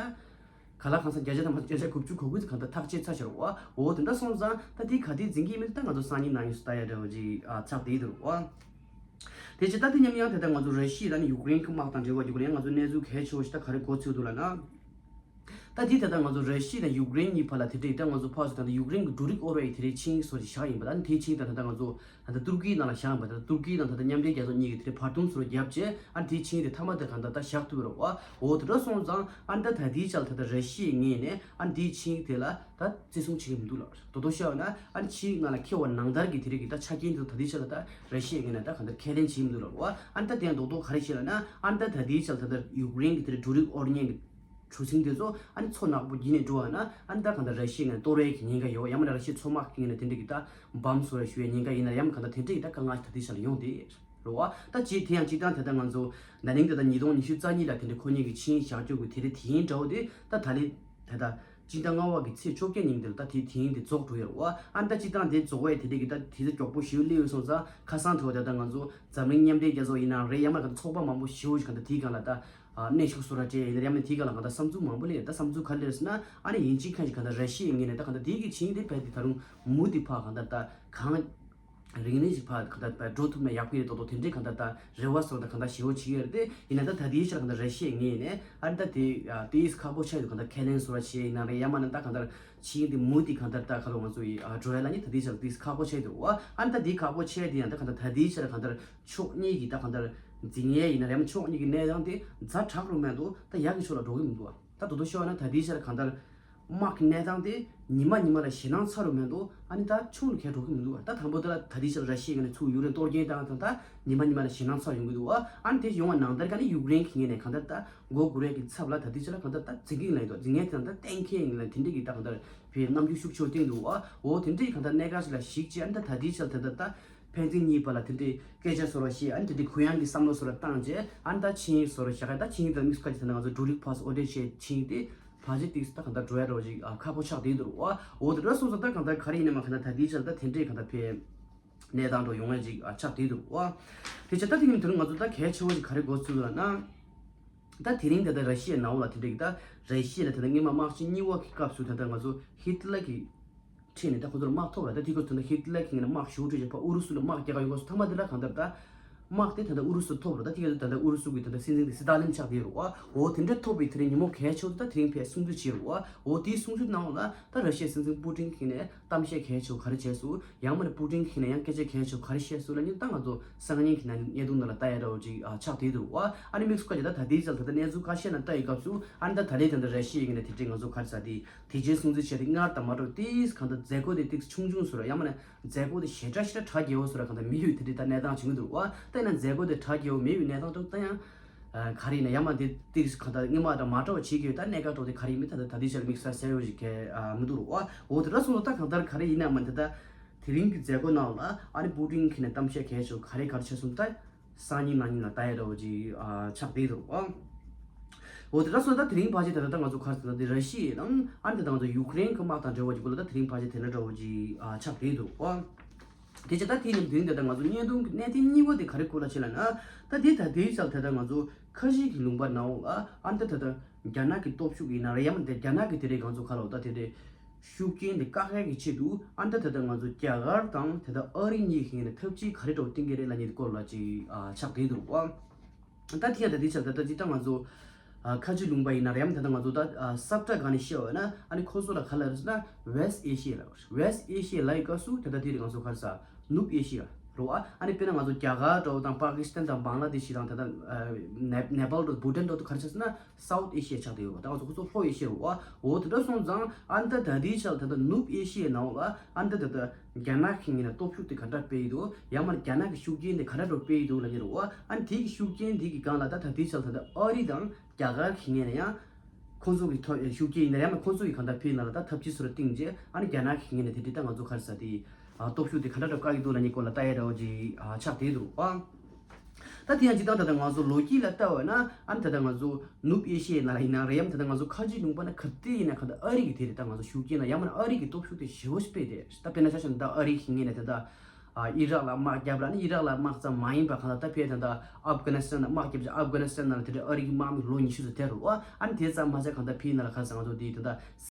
ག་ལ་གང་ས་བརྒྱ་ཆ་དང་མ་བརྒྱ་ཆ་དགུ་བཅུ་གོ་དགུ་ཙམ་གང་ལྟར་ཐག་བཅད་ཚར་བཞག་རེད་པ། འོ་དེ་འདྲ་སོང་ཙང་ད་དེ་ག་དེ་འཛིང་གི་ཡིན་མིན་ད་ང་ཚོ་སང་ཉིན་གནངས་ཉིན་སུ་ལྟ་ཡ་འདྲ་བོ་ཅིག་ཨ་ཆགས་བསྡད་འདུག་པ། དེ་བྱས་ད་དེ་མཉམ་ཡང་དེ་ལྟར་ང་ཚོ་ར་ཤི་ཡ་དང་ཡུཀ་རེན་གྱི་དམག་དང་འབྲེལ་བ་ཡུཀ་རེན་ང་ཚོ་གནས་ཚུལ་གལ་ཆེ་བོ་ཞིག་ད་ག་རེ་གོ་ཚོད་འདུག་ལབ་ན། ད་དེ་ད་ལྟ་ང་ཚོ་ར་ཤི་ཡ་དང་ཡུཀ་རེན་གཉིས་བར་ལ་དེ་འདྲའི་ད་ང་ཚོ་ཕར་ཚུར་ད་ལྟ་ཡུཀ་རེན་གྱི་འབྲུ་རིགས་དབོར་བའི་དེ་རིང་ཆིངས་ཡིག་སོགས་ཅིག་བཞག་ཡིན་པ། ད་དེའི་ཆིངས་ཡིག་ད་ད་ལྟ་ང་ཚོ་ད་ལྟ་ཏུར་ཀི་ནང་ལ་བཞག་ཡིན་པ། ད་ལྟ་ཏུར་ཀི་དང་ད་ལྟ་མཉམ་འབྲེལ་རྒྱལ་ཚོགས་གཉིས་ཀྱིས་དེ་འདྲའི་བར་འདུམ་སོགས་བརྒྱབ་བྱས་ཨ་དེའི་ཆིངས་ཡིག་དེ་མཐའ་མ་དེ་གང་ལྟར་ད་བཞག་ཐུབ་རེད་པ། འོ་དེ་འདྲ་སོང་ཙང་ཨ་ད་ད་དེའི་ཆར་ད་ལྟ་ར་ཤི་ཡའི་ངོས་ནས་ཨ་དེའི་ཆིངས་ཡིག་དེ་ལ་ད་བརྩི་སྲུང་བྱེད་ཀྱི་མི་འདུག་ལབ་རེད། རྡོག་རྡོག་བཤད་པ་ན་ཨ་ཆིངས་ཡིག་ནང་ལ་འཁེལ་བ་ནང་ལྟར་གྱི་དེ་རིགས་ཀྱི་ད་ཆ་རྐྱེན་དེ་ད་ལྟའི་ཆར་ལ་ད་ར་ཤི་ཡའི་ངོས་ནས་ད་གང་ལྟར་ཁས་ལེན་བྱེད་ཀྱི་མི་འདུག་ལབ་རེད་པ། ཨ་ད་དེ་ཡང་རྡོག་རྡོག་ག་རེ་བཤད་ལབ་ན། ཨ་ད་ད་ལྟའི་ཆར་ད་ལྟ་ཡུཀ་རེན་གྱི་དེ་རིང་འབྲུ་རིགས་དབོར་མཁན་གྱི་གྲུ་གཟིངས་དེ་ཚོ་ཨ་ནི་མཚོ་ནག་པོ་བརྒྱུད་ནས་འགྲོ་བ་ན་ཨ་ནི་ད་གང་ལྟར་ར་ཤི་ཡའི་ངོས་ནས་གཏོར་བའི་གི་ཉེན་ཁ་ཡོད་པ། ཡང་མིན་ན་ར་ཤི་ཡའི་མཚོ་དམག་གི་ངོས་ནས་དེ་འདྲ་གི་ད་འབམ་བཟོ་ར་ཞུ་བའི་ཉེན་ཁ་ཡིན་ན་ཡང་གང་ལྟར་དེ་འདྲ་གི་ད་དཀའ་ངལ་ཞིག་ད་ལྟའི་ཆར་ལ་ཡོང་བསྡད་རེད་པ། ད་ཅི་དེ་ཡང་སྤྱིར་བཏང་དེ་ལྟར་ང་ཚོ་ན་ནིང་དེ་ལྟར་ཉིས་སྟོང་ཉི་ཤུ་རྩ་གཉིས་ལ་དེ་འདྲའི་ཁོ་གཉིས་ཀྱི་ཆིངས་བཞག་རྒྱུ་གི་དེ་རིང་དེ་ཡིན་འདྲ་བོ་དེ་ད་ད་ལེ་ད་ད་སྤྱི་ཟླ་ལྔ་པ་གི་ཚེས་བཅོ་བརྒྱད་ཉིན་དེ་ལ་ད་དེ་དེ་ཡིན་དེ་རྫོགས་འགྲོ་ཡོད་རེད་པ། ཨ་ནི་ད་སྤྱིར་བཏང་དེ་རྫོགས་པའི་དེ་འདྲ་གི་ད་དེ་ཚོ་མགྱོགས་པོ་ཞེ་པོ་སླེབས་ཡོད་སོང་ཙང་ཁ་སང་དེ་བ་དེ་ལྟར་ང་ཚོ་འཛམ་གླིང་མཉམ་འབྲེལ་རྒྱལ་ཚོགས་ཡིན་ན་རེད། ཡང་མིན་ན་ད་ཚོགས་པ་མང་པོ་ཞེ་པོ་ཞིག་གང་ལྟར་དེའི་སྒང་ལ་ད་ཨ་གནོན་ཤུགས་བཟོ་ར་སྤྲད་ཡིན་ན་ཡང་མིན་དེའི་སྒང་ལ་གང་ལྟར་བསམ་ཚུལ་མང་པོ་སླེབས། ད་བསམ་ཚུལ་ག་རེ་སླེབས་ཟེར་ན། ཨ་ནི་ཡིན་གཅིག་མིན་གཅིག་གང་ལྟར་ར་ཤི་ཡའི་ངོས་ནས་ད་གང་ལྟར་དེའི་གི་ཆིངས་དེ་བས་དེ་ད་རུང་མུ་མཐུད་ཕར་གང་ལྟར་ད་གང་རིང་རིང་ཞིག་ཕར་གང་ལྟར་འགྲོ་ཐུབ་ན་ཡག་པོ་རེད་མདོག་མདོག་དེ་འདྲའི་གང་ལྟར་ད་རེ་བ་སོགས་ད་གང་ལྟར་ཞེ་པོ་བྱེད་ཀྱི་ཡོད་རེད། དེ་ཡིན་ན་ད་ད་ལྟའི་ཆར་གང་ལྟར་ར་ཤི་ཡའི་ངོས་ནས་ཨ་ནི་ད་དེ་ཨ་དེ་ཁག་པོ་ཆགས་ཡོད། གང་ལྟར་ཁས་ལེན་བཟོ་ར་བྱེད་ཡིན་ན་རེད། ཡང་མིན་ན་ད་གང་ལྟར་ཆིངས་དེ་མུ་མཐུད་གང་ལྟར་ད་ཁ་ལོ་ང་ཚོ་ཡི་ཨ་འགྲོ་ཡ་ལ་ནི་ད་ལྟའི་ཆར་དེ་ཁག་པོ་ཆགས་ཡོད་རེད་པ། ཨ་ནི་ད་དེ་ཁག་པོ་ཆགས་དེ་ཡང་ད་གང་ལྟར་ད་ལྟའི་ཆར་གང་ལྟར་ཕྱོགས་གཉིས་ཀྱིས་ད་གང་ལྟར་འཛིང་ཡས་ཡིན་ན་རེད། ཕྱོགས་གཉིས་ཀྱི་གནས་སྟངས་དེ་ཛ་དྲག་རུ་མེད་འདུག་ད་ཡག་གི་ཕྱོགས་ལ་འགྲོ་གི་མི་འདུག་ད་དོ་དོ་ཤོར་བ་ན་ད་ལྟའི་ཆར་གང་ལྟར་དམག་གི་གནས་སྟངས་དེ་ཉི་མ་ཉི་མ་ལ་ཞེད་སྣང་ཚ་རུ་མེད་འདུག་ཨ་ནི་ད་ཆུང་རུ་གས་འགྲོ་གི་མི་འདུག་ད་དང་པོ་དེ་ལ་ད་ལྟའི་ཆར་ར་ཤི་ཡའི་ངོས་ནས་ཚུར་ཡུཀ་རེན་གཏོར་སྐྱོན་བཏང་དང་ད་ཉི་མ་ཉི་མ་ལ་ཞེད་སྣང་ཚ་ཡོང་གི་འདུག་ཨ་ནི་དེ་ཡོང་བ་ནང་ལྟར་ག་ནི་ཡུཀ་རེན་གྱི་ངོས་ནས་གང་ལྟར་ད་མགོ་སྒུར་ཡས་ཀྱི་ཚབ་ལ་ད་ལྟའི་ཆར་ལ་གང་ལྟར་ད་འཛིང་གི་ཡིན་ལབ་འདུག་འཛིང་ཡས་དེ་ད་གཏན་འཁེལ་ཡིན་ལབ་དེ་འདྲ་གི་ད་གང་ལྟར་བའི་རྣམ་འགྱུར་ཤུགས་ཆེ་བོ་བསྟན་འདུག་ཨ་འོ་དེ་འདྲའི་གང་ལྟར་གནད་འགག་ཞིག་ལ་གཞིགས་བྱས་ཨ་ནི་ད་ད་ལྟའི་ཆར་དེ་ལྟར་ད། ཕན་ཚུན་གཉིས་བར་ལ་དེ་འདྲའི་སྐད་ཆ་བཟོ་འདྲ་བཤད། ཨ་ནི་དེ་འདྲའི་གུ་ཡངས་ཀྱི་བསམ་བློ་བཟོ་འདྲ་བཏང་རྗེས་ཨ་ནི་ད་ཆིངས་ཡིག་བཟོ་འདྲ་བཞག་ག་ད་ཆིངས་ཡིག་དང་དམིགས་སུ་བཀར་གྱི་ད་ང་ཚོ་འབྲུ་རིགས་ཕར་ཚུར་ཨོ་ཌར་བྱས་ཆིངས་ཡིག་དེ་ཕལ་ཆེར་ཏིག་ཙམ་ད་གང་ལྟར་འགྲོ་ཡ་འདྲ་བོ་ཞིག་ཨ་ཁག་པོ་ཆགས་བསྡད་འདུག་རེད་པ། འོ་དེ་འདྲ་སོང་ཙང་ད་གང་ལྟར་ག་རེ་ཡིན་ནའི་མ་གང་ལྟར་ད་ལྟའི་ཆར་ད་དེ་འདྲའི་གང་ལྟར་ཕའི་གནས་སྟངས་འདྲ་བོ་ཡོང་ཡ་ཅིག་ཨ་ཆགས་བསྡད་འདུག་རེད་པ། དེ་ཆ་ད་དེ་ཡིན་དུས་ང་ཚོ་ད་གལ་ཆེ་བོ་ཞིག་ག་རེ་གོ་ཚུལ་ལབ་ན། ད་དེ་རིང་ད་ལྟ་ར་ཤི་ཡའི་ནང་ལ་དེ་འདྲ་གི་ད་ར་ཤི་ཡ་ལ་ད་ལྟ་སྔོན་མ་དམག་ཆེན་གཉིས་པ་གི་སྐབས་སུ་ད་ལྟ་ང་ཚོ་ཧི་ཏི་ལར་གྱི་ཁྲིད་ནས་ད་ཁོ་ཚོར་དམག་ཐོབ་ར། ད་དེ་ཁོ་ཚོ་ད་ཧི་ཏི་ལར་གྱི་ངོས་ནས་དམག་ཞེ་པོ་སྤྲད་བྱས་ཕར་ཨུ་རུ་སུ་ལ་དམག་རྒྱག་ག་ཡོང་སྐབས་སུ་ཐ་མ་དེ་ལ་གང་ལྟར་ད་དམག་དེ་ད་ལྟ་ཨུ་རུ་སུ་ཐོབ་ར། ད་དེ་ག་ད་ལྟ་ཨུ་རུ་སུ་གི་ད་ལྟ་སྲིད་འཛིན་དེ་སི་ཏཱ་ལིན་ཆགས་བསྡད་རེད་པ། འོ་དེ་འདྲ་ཐོབ་པའི་དེ་རིང་ཉིན་མོ་གལ་ཆེ་བོ་ད་དེ་རིང་ཕར་སྲུང་བརྩི་བྱས་རེད་པ། འོ་དེའི་སྲུང་བརྩི་ནང་ལ་ད་ར་ཤི་ཡའི་སྲིད་འཛིན་པུ་ཏིན་གྱི་ངོས་ནས་གཏམ་བཤད་གལ་ཆེ་བོ་ག་རེ་བྱས་སོང་། ཡང་མིན་ན་པུ་ཏིན་གྱིས་ནས་ཡང་སྐད་ཆ་གལ་ཆེ་བོ་ག་རེ་བཤད་སོང་ལབ་ན། ད་ང་ཚོ་སང་ཉིན་གྱི་ནང་བརྙན་ཐུང་ནང་ལ་ལྟ་ཡ་འདྲ་བོ་ཅིག་ཨ་ཆགས་བསྡད་འདུག་རེད་པ། ཨ་ནི་དམིགས་སུ་བཀར་བྱས་ད་ད་ལྟའི་ཆར་ད་ལྟ་གནས་ཚུལ་ཁ་ཤས་ནང་ལྟ་ཡི་སྐབས་སུ་ཨ་ནི་ད་ད་ལྟའི་ད་ལྟ་ར་ཤི་ཡའི་ངོས་ནས་དེ་འདྲའི་ང་ཚོ་ག་རེ་ཟེར་དེ་དེ་རྗེས་སྲུང་བརྩི་བྱས་ཏེ་སྔར་དང་མ་འདྲ་བ་ཏིག་གང་ལྟར་མཛད་སྒོ་དེ་ཏིག་ཆུང་ཆུང་བཟོ་ར། ཡང་མིན་ན་མཛད་སྒོ་དེ་ཞེ་དྲག་ཞེ་དྲག་གྲ་རྒྱས་པོ་བཟོ་ར་གང་ལྟར་མེད་པའི་དེ་འདྲའི་ད་གནས་སྟངས་བྱུང་གི་འདུག་རེད་པ། ད་ཡིན་ན་མཛད་སྒོ་དེ་གྲ་རྒྱས་པོ་མེད་པའི་གནས་སྟངས་དུ་ད་ཡང་ག་རེ་ཡིན་ན་ཡང་མ་དེ་ཏིག་གང་ལྟར་སྔོན་མ་དང་མ་འདྲ་བ་བྱེད་ཀྱི་ཡོད། ད་གནད་འགག་འདྲ་བོ་དེ་ག་རེ་ཡིན་མིན་ད་ད་ལྟའི་ཆར་དམིགས་བསལ་གསལ་པོ་ཞིག་གང་མི་འདུག་རེད་པ། འོ་དེ་འདྲ་སོང་ཙང་ད་གང་ལྟར་ག་རེ་ཡིན་ན་མ་དེ་ད་དེ་རིང་གི་མཛད་སྒོ་ནང་ལ་ཨ་ནི་པུ་ཏིན་གྱིས་ནས་གཏམ་བཤད་གལ་ཆེ་བོ་ག་རེ་ག་རེ་བྱས་སོང་། ད་སང་ཉིན་གནངས་ཉིན་ལ་ལྟ་ཡ་འདྲ་བོ་ཅིག་ཨ་ཆགས་བསྡད་འདུག་རེད་པ། འོ་དེ་འདྲ་སོང་ད་དེ་རིང་ཕལ་ཆེར་ད་ལྟ་ང་ཚོ་ག་རེ་ཟེར་ན་དེ་ར་ཤི་ཡ་དང་ཨ་ནི་ད་ལྟ་ང་ཚོ་ཡུཀ་རེན་གྱི་དམག་དང་འབྲེལ་བ་ཅིག་གོ་ལ་ད་དེ་རིང་ཕལ་ཆེར་དེ་འདྲ་འདྲ་བོ་ཅིག་ཨ་ཆགས་བསྡད་འདུག་ཨ། དེ་བྱས་ད་དེ་ནི་དེ་རིང་ད་ལྟ་ང་ཚོ་བརྙན་ཐུང་གི་གནད་དོན་གཉིས་པ་དེ་ག་རེ་སྐོར་ལ་བྱེད་ལབ་ན། ད་དེ་ད་དེའི་ཆར་ད་ལྟ་ང་ཚོ་ཁ་ཆེ་གི་ལུང་པ་ནང་ལ་ཨ་ནི་ད་ད་ལྟ་རྒྱ་ནག་གི་སྟོབས་ཤུགས་ཡིན་ན་རེད་ཡང་མིན་ད་རྒྱ་ནག་གི་དེ་རིང་ང་ཚོ་ག་ལ་ད་དེ་རེད། ཤུགས་རྐྱེན་དེ་བཀག་ཡག་གི་ཆེད་དུ་ཨ་ནི་ད་ད་ལྟ་ང་ཚོ་རྒྱ་གར་དང་ད་ལྟ་ཨ་རི་གཉིས་ཀྱི་ངོས་ནས་འཐབ་ཇུས་ག་རེ་འདྲ་བོ་བཏིང་གི་རེད་ལབ་མཁན་དེ་སྐོར་ལ་ཅིག་ཨ་ཆགས་བསྡད་འདུག་ཨ། ད་དེ་ཡང་ད་དེའི་ཆར་ད་ལྟ་ཅིག་ད་ང་ཚོ་ཨ་ཁ་ཆེ་ལུང་པ་ཡིན་ན་རེད་ཡང་མིན་ད་ལྟ་ང་ཚོ་ད་ཨ་ས་བཀྲ་སྒང་ནས་བཤད་པ་ཡིན་ན་ཨ་ནི་ཁོ་ཚོ་ལ་ག་ལབ་རེད་ཟེར་ན་West Asia་ལབ་རེད། West Asia་ལབ་ཡག་སྐབས་སུ་ད་ལྟ་དེ་རིང་ང་ཚོ་ག་རེ་ཟེར་ནུབ་ཨེ་ཤི་ཡ་རེད་བ། ཨ་ནི་དཔེར་ན་ང་ཚོ་རྒྱ་གར་འདྲ་བོ་དང་པ་ཀི་སི་ཐན་དང་བང་ལ་དེ་ཤི་དང་ད་ལྟ་ཨ་ནེ་ནེ་པཱལ་འདྲ་བོ་བྷུ་ཊན་འདྲ་བོ་དེ་ག་རེ་ཆགས་ཟེར་ན་South Asia་ཆགས་བསྡད་ཡོད་པ། ད་ང་ཚོ་ཁོ་ཚོ་ལྷོ་ཨེ་ཤི་ཡ་རེད་བ། འོ་དེ་འདྲ་སོང་ཙང་ཨ་ནི་ད་ད་ལྟའི་ཆར་ད་ལྟ་ནུབ་ཨེ་ཤི་ཡའི་ནང་ལ་ཨ་ནི་ད་ད་ལྟ་རྒྱ་ནག་གི་ངོས་ནས་སྟོབས་ཤུགས་དེ་ག་འདྲ་སྤེལ་ཡི་འདུག་ཡང་མིན་རྒྱ་ནག་གི་ཤུགས་རྐྱེན་དེ་ག་འདྲ་འདྲ་སྤེལ་ཡི་འདུག་ལབ་མཁན་རེད་བ། ཨ་ནི་དེ་གི་ཤུགས་རྐྱེན་དེ་གི་སྒང་ལ་ད་ད་ལྟའི་ཆར་ད་ལྟ་ཨ་རི་དང་རྒྱ་གར་གྱི་ངོས་ནས་ཡང་ཁོང་ཚོ་གི་ཐོ་ཤུགས་རྐྱེན་ཡིན་ན་ཡང་མིན་ཁོང་ཚོ་གི་གང་ལྟར་ཕི་ནང་ལ་ད་འཐབ་ཇུས་སོ་ར་བཏིང་རྗེས་ཨ་ནི་རྒྱ་ནག་གི་ངོས་ནས་དེ་འདྲའི་ད་ང་ཚོ་ག་རེ་ཟེར་དེ་ཨ་སྟོབས་ཤུགས་དེ་ག་འདྲ་འདྲ་བཀག་གི་འདུག་ལབ་མཁན་སྐོར་ལ་ལྟ་ཡ་འདྲ་བོ་ཅིག་ཨ་ཆགས་བསྡད་འདུག་ཨ། ད་དེ་ཡང་སྤྱིར་བཏང་ད་ལྟ་ང་ཚོ་ལོ་རྒྱུས་ལ་ལྟ་བ་ན་ཨ་ནི་ད་ལྟ་ང་ཚོ་ནུབ་ཨེ་ཤི་ཡའི་ནང་ལ་ཡིན་ན་རེད་ཡང་ད་ལྟ་ང་ཚོ་ཁ་ཆེ་ལུང་པ་ན་ག་དེ་ཡིན་ན་ག་ད་ཨ་རི་གི་དེ་རེད། ད་ང་ཚོ་ཤུགས་རྐྱེན་ན་ཡང་མིན་ཨ་རི་གི་སྟོབས་ཤུགས་དེ་ཞེ་པོ་ཞིག་སྤེལ་ཏེ་ད་དཔེར་ན་ཆ་བཞག་ན་ད་ཨ་རི་གི་ངོས་ནས་ད་ལྟ་ཨ་ཨི་རག་ལ་དམག་བརྒྱབ་ལ་ནི་ཨི་རག་ལ་དམག་ཙམ་མ་ཡིན་པ་གང་ལ་ད་ཕེ་ད་ལྟ་ཨབ་གྷ་ནི་སི་ཐན་ལ་དམག་བརྒྱབ་ཅིག་ཨབ་གྷ་ནི་སི་ཐན་ནང་ལ་དེ་འདྲའི་ཨ་རི་གི་དམག་མི་ལོ་ཉི་ཤུ་ཙམ་དེ་རུ་ཨ་ནི་དེ་ཙམ་མ་ཟད་གང་ལྟར་ཕི་ནང་ལ་ག་ས་ང་ཚོ་དེ་ད་ལྟ་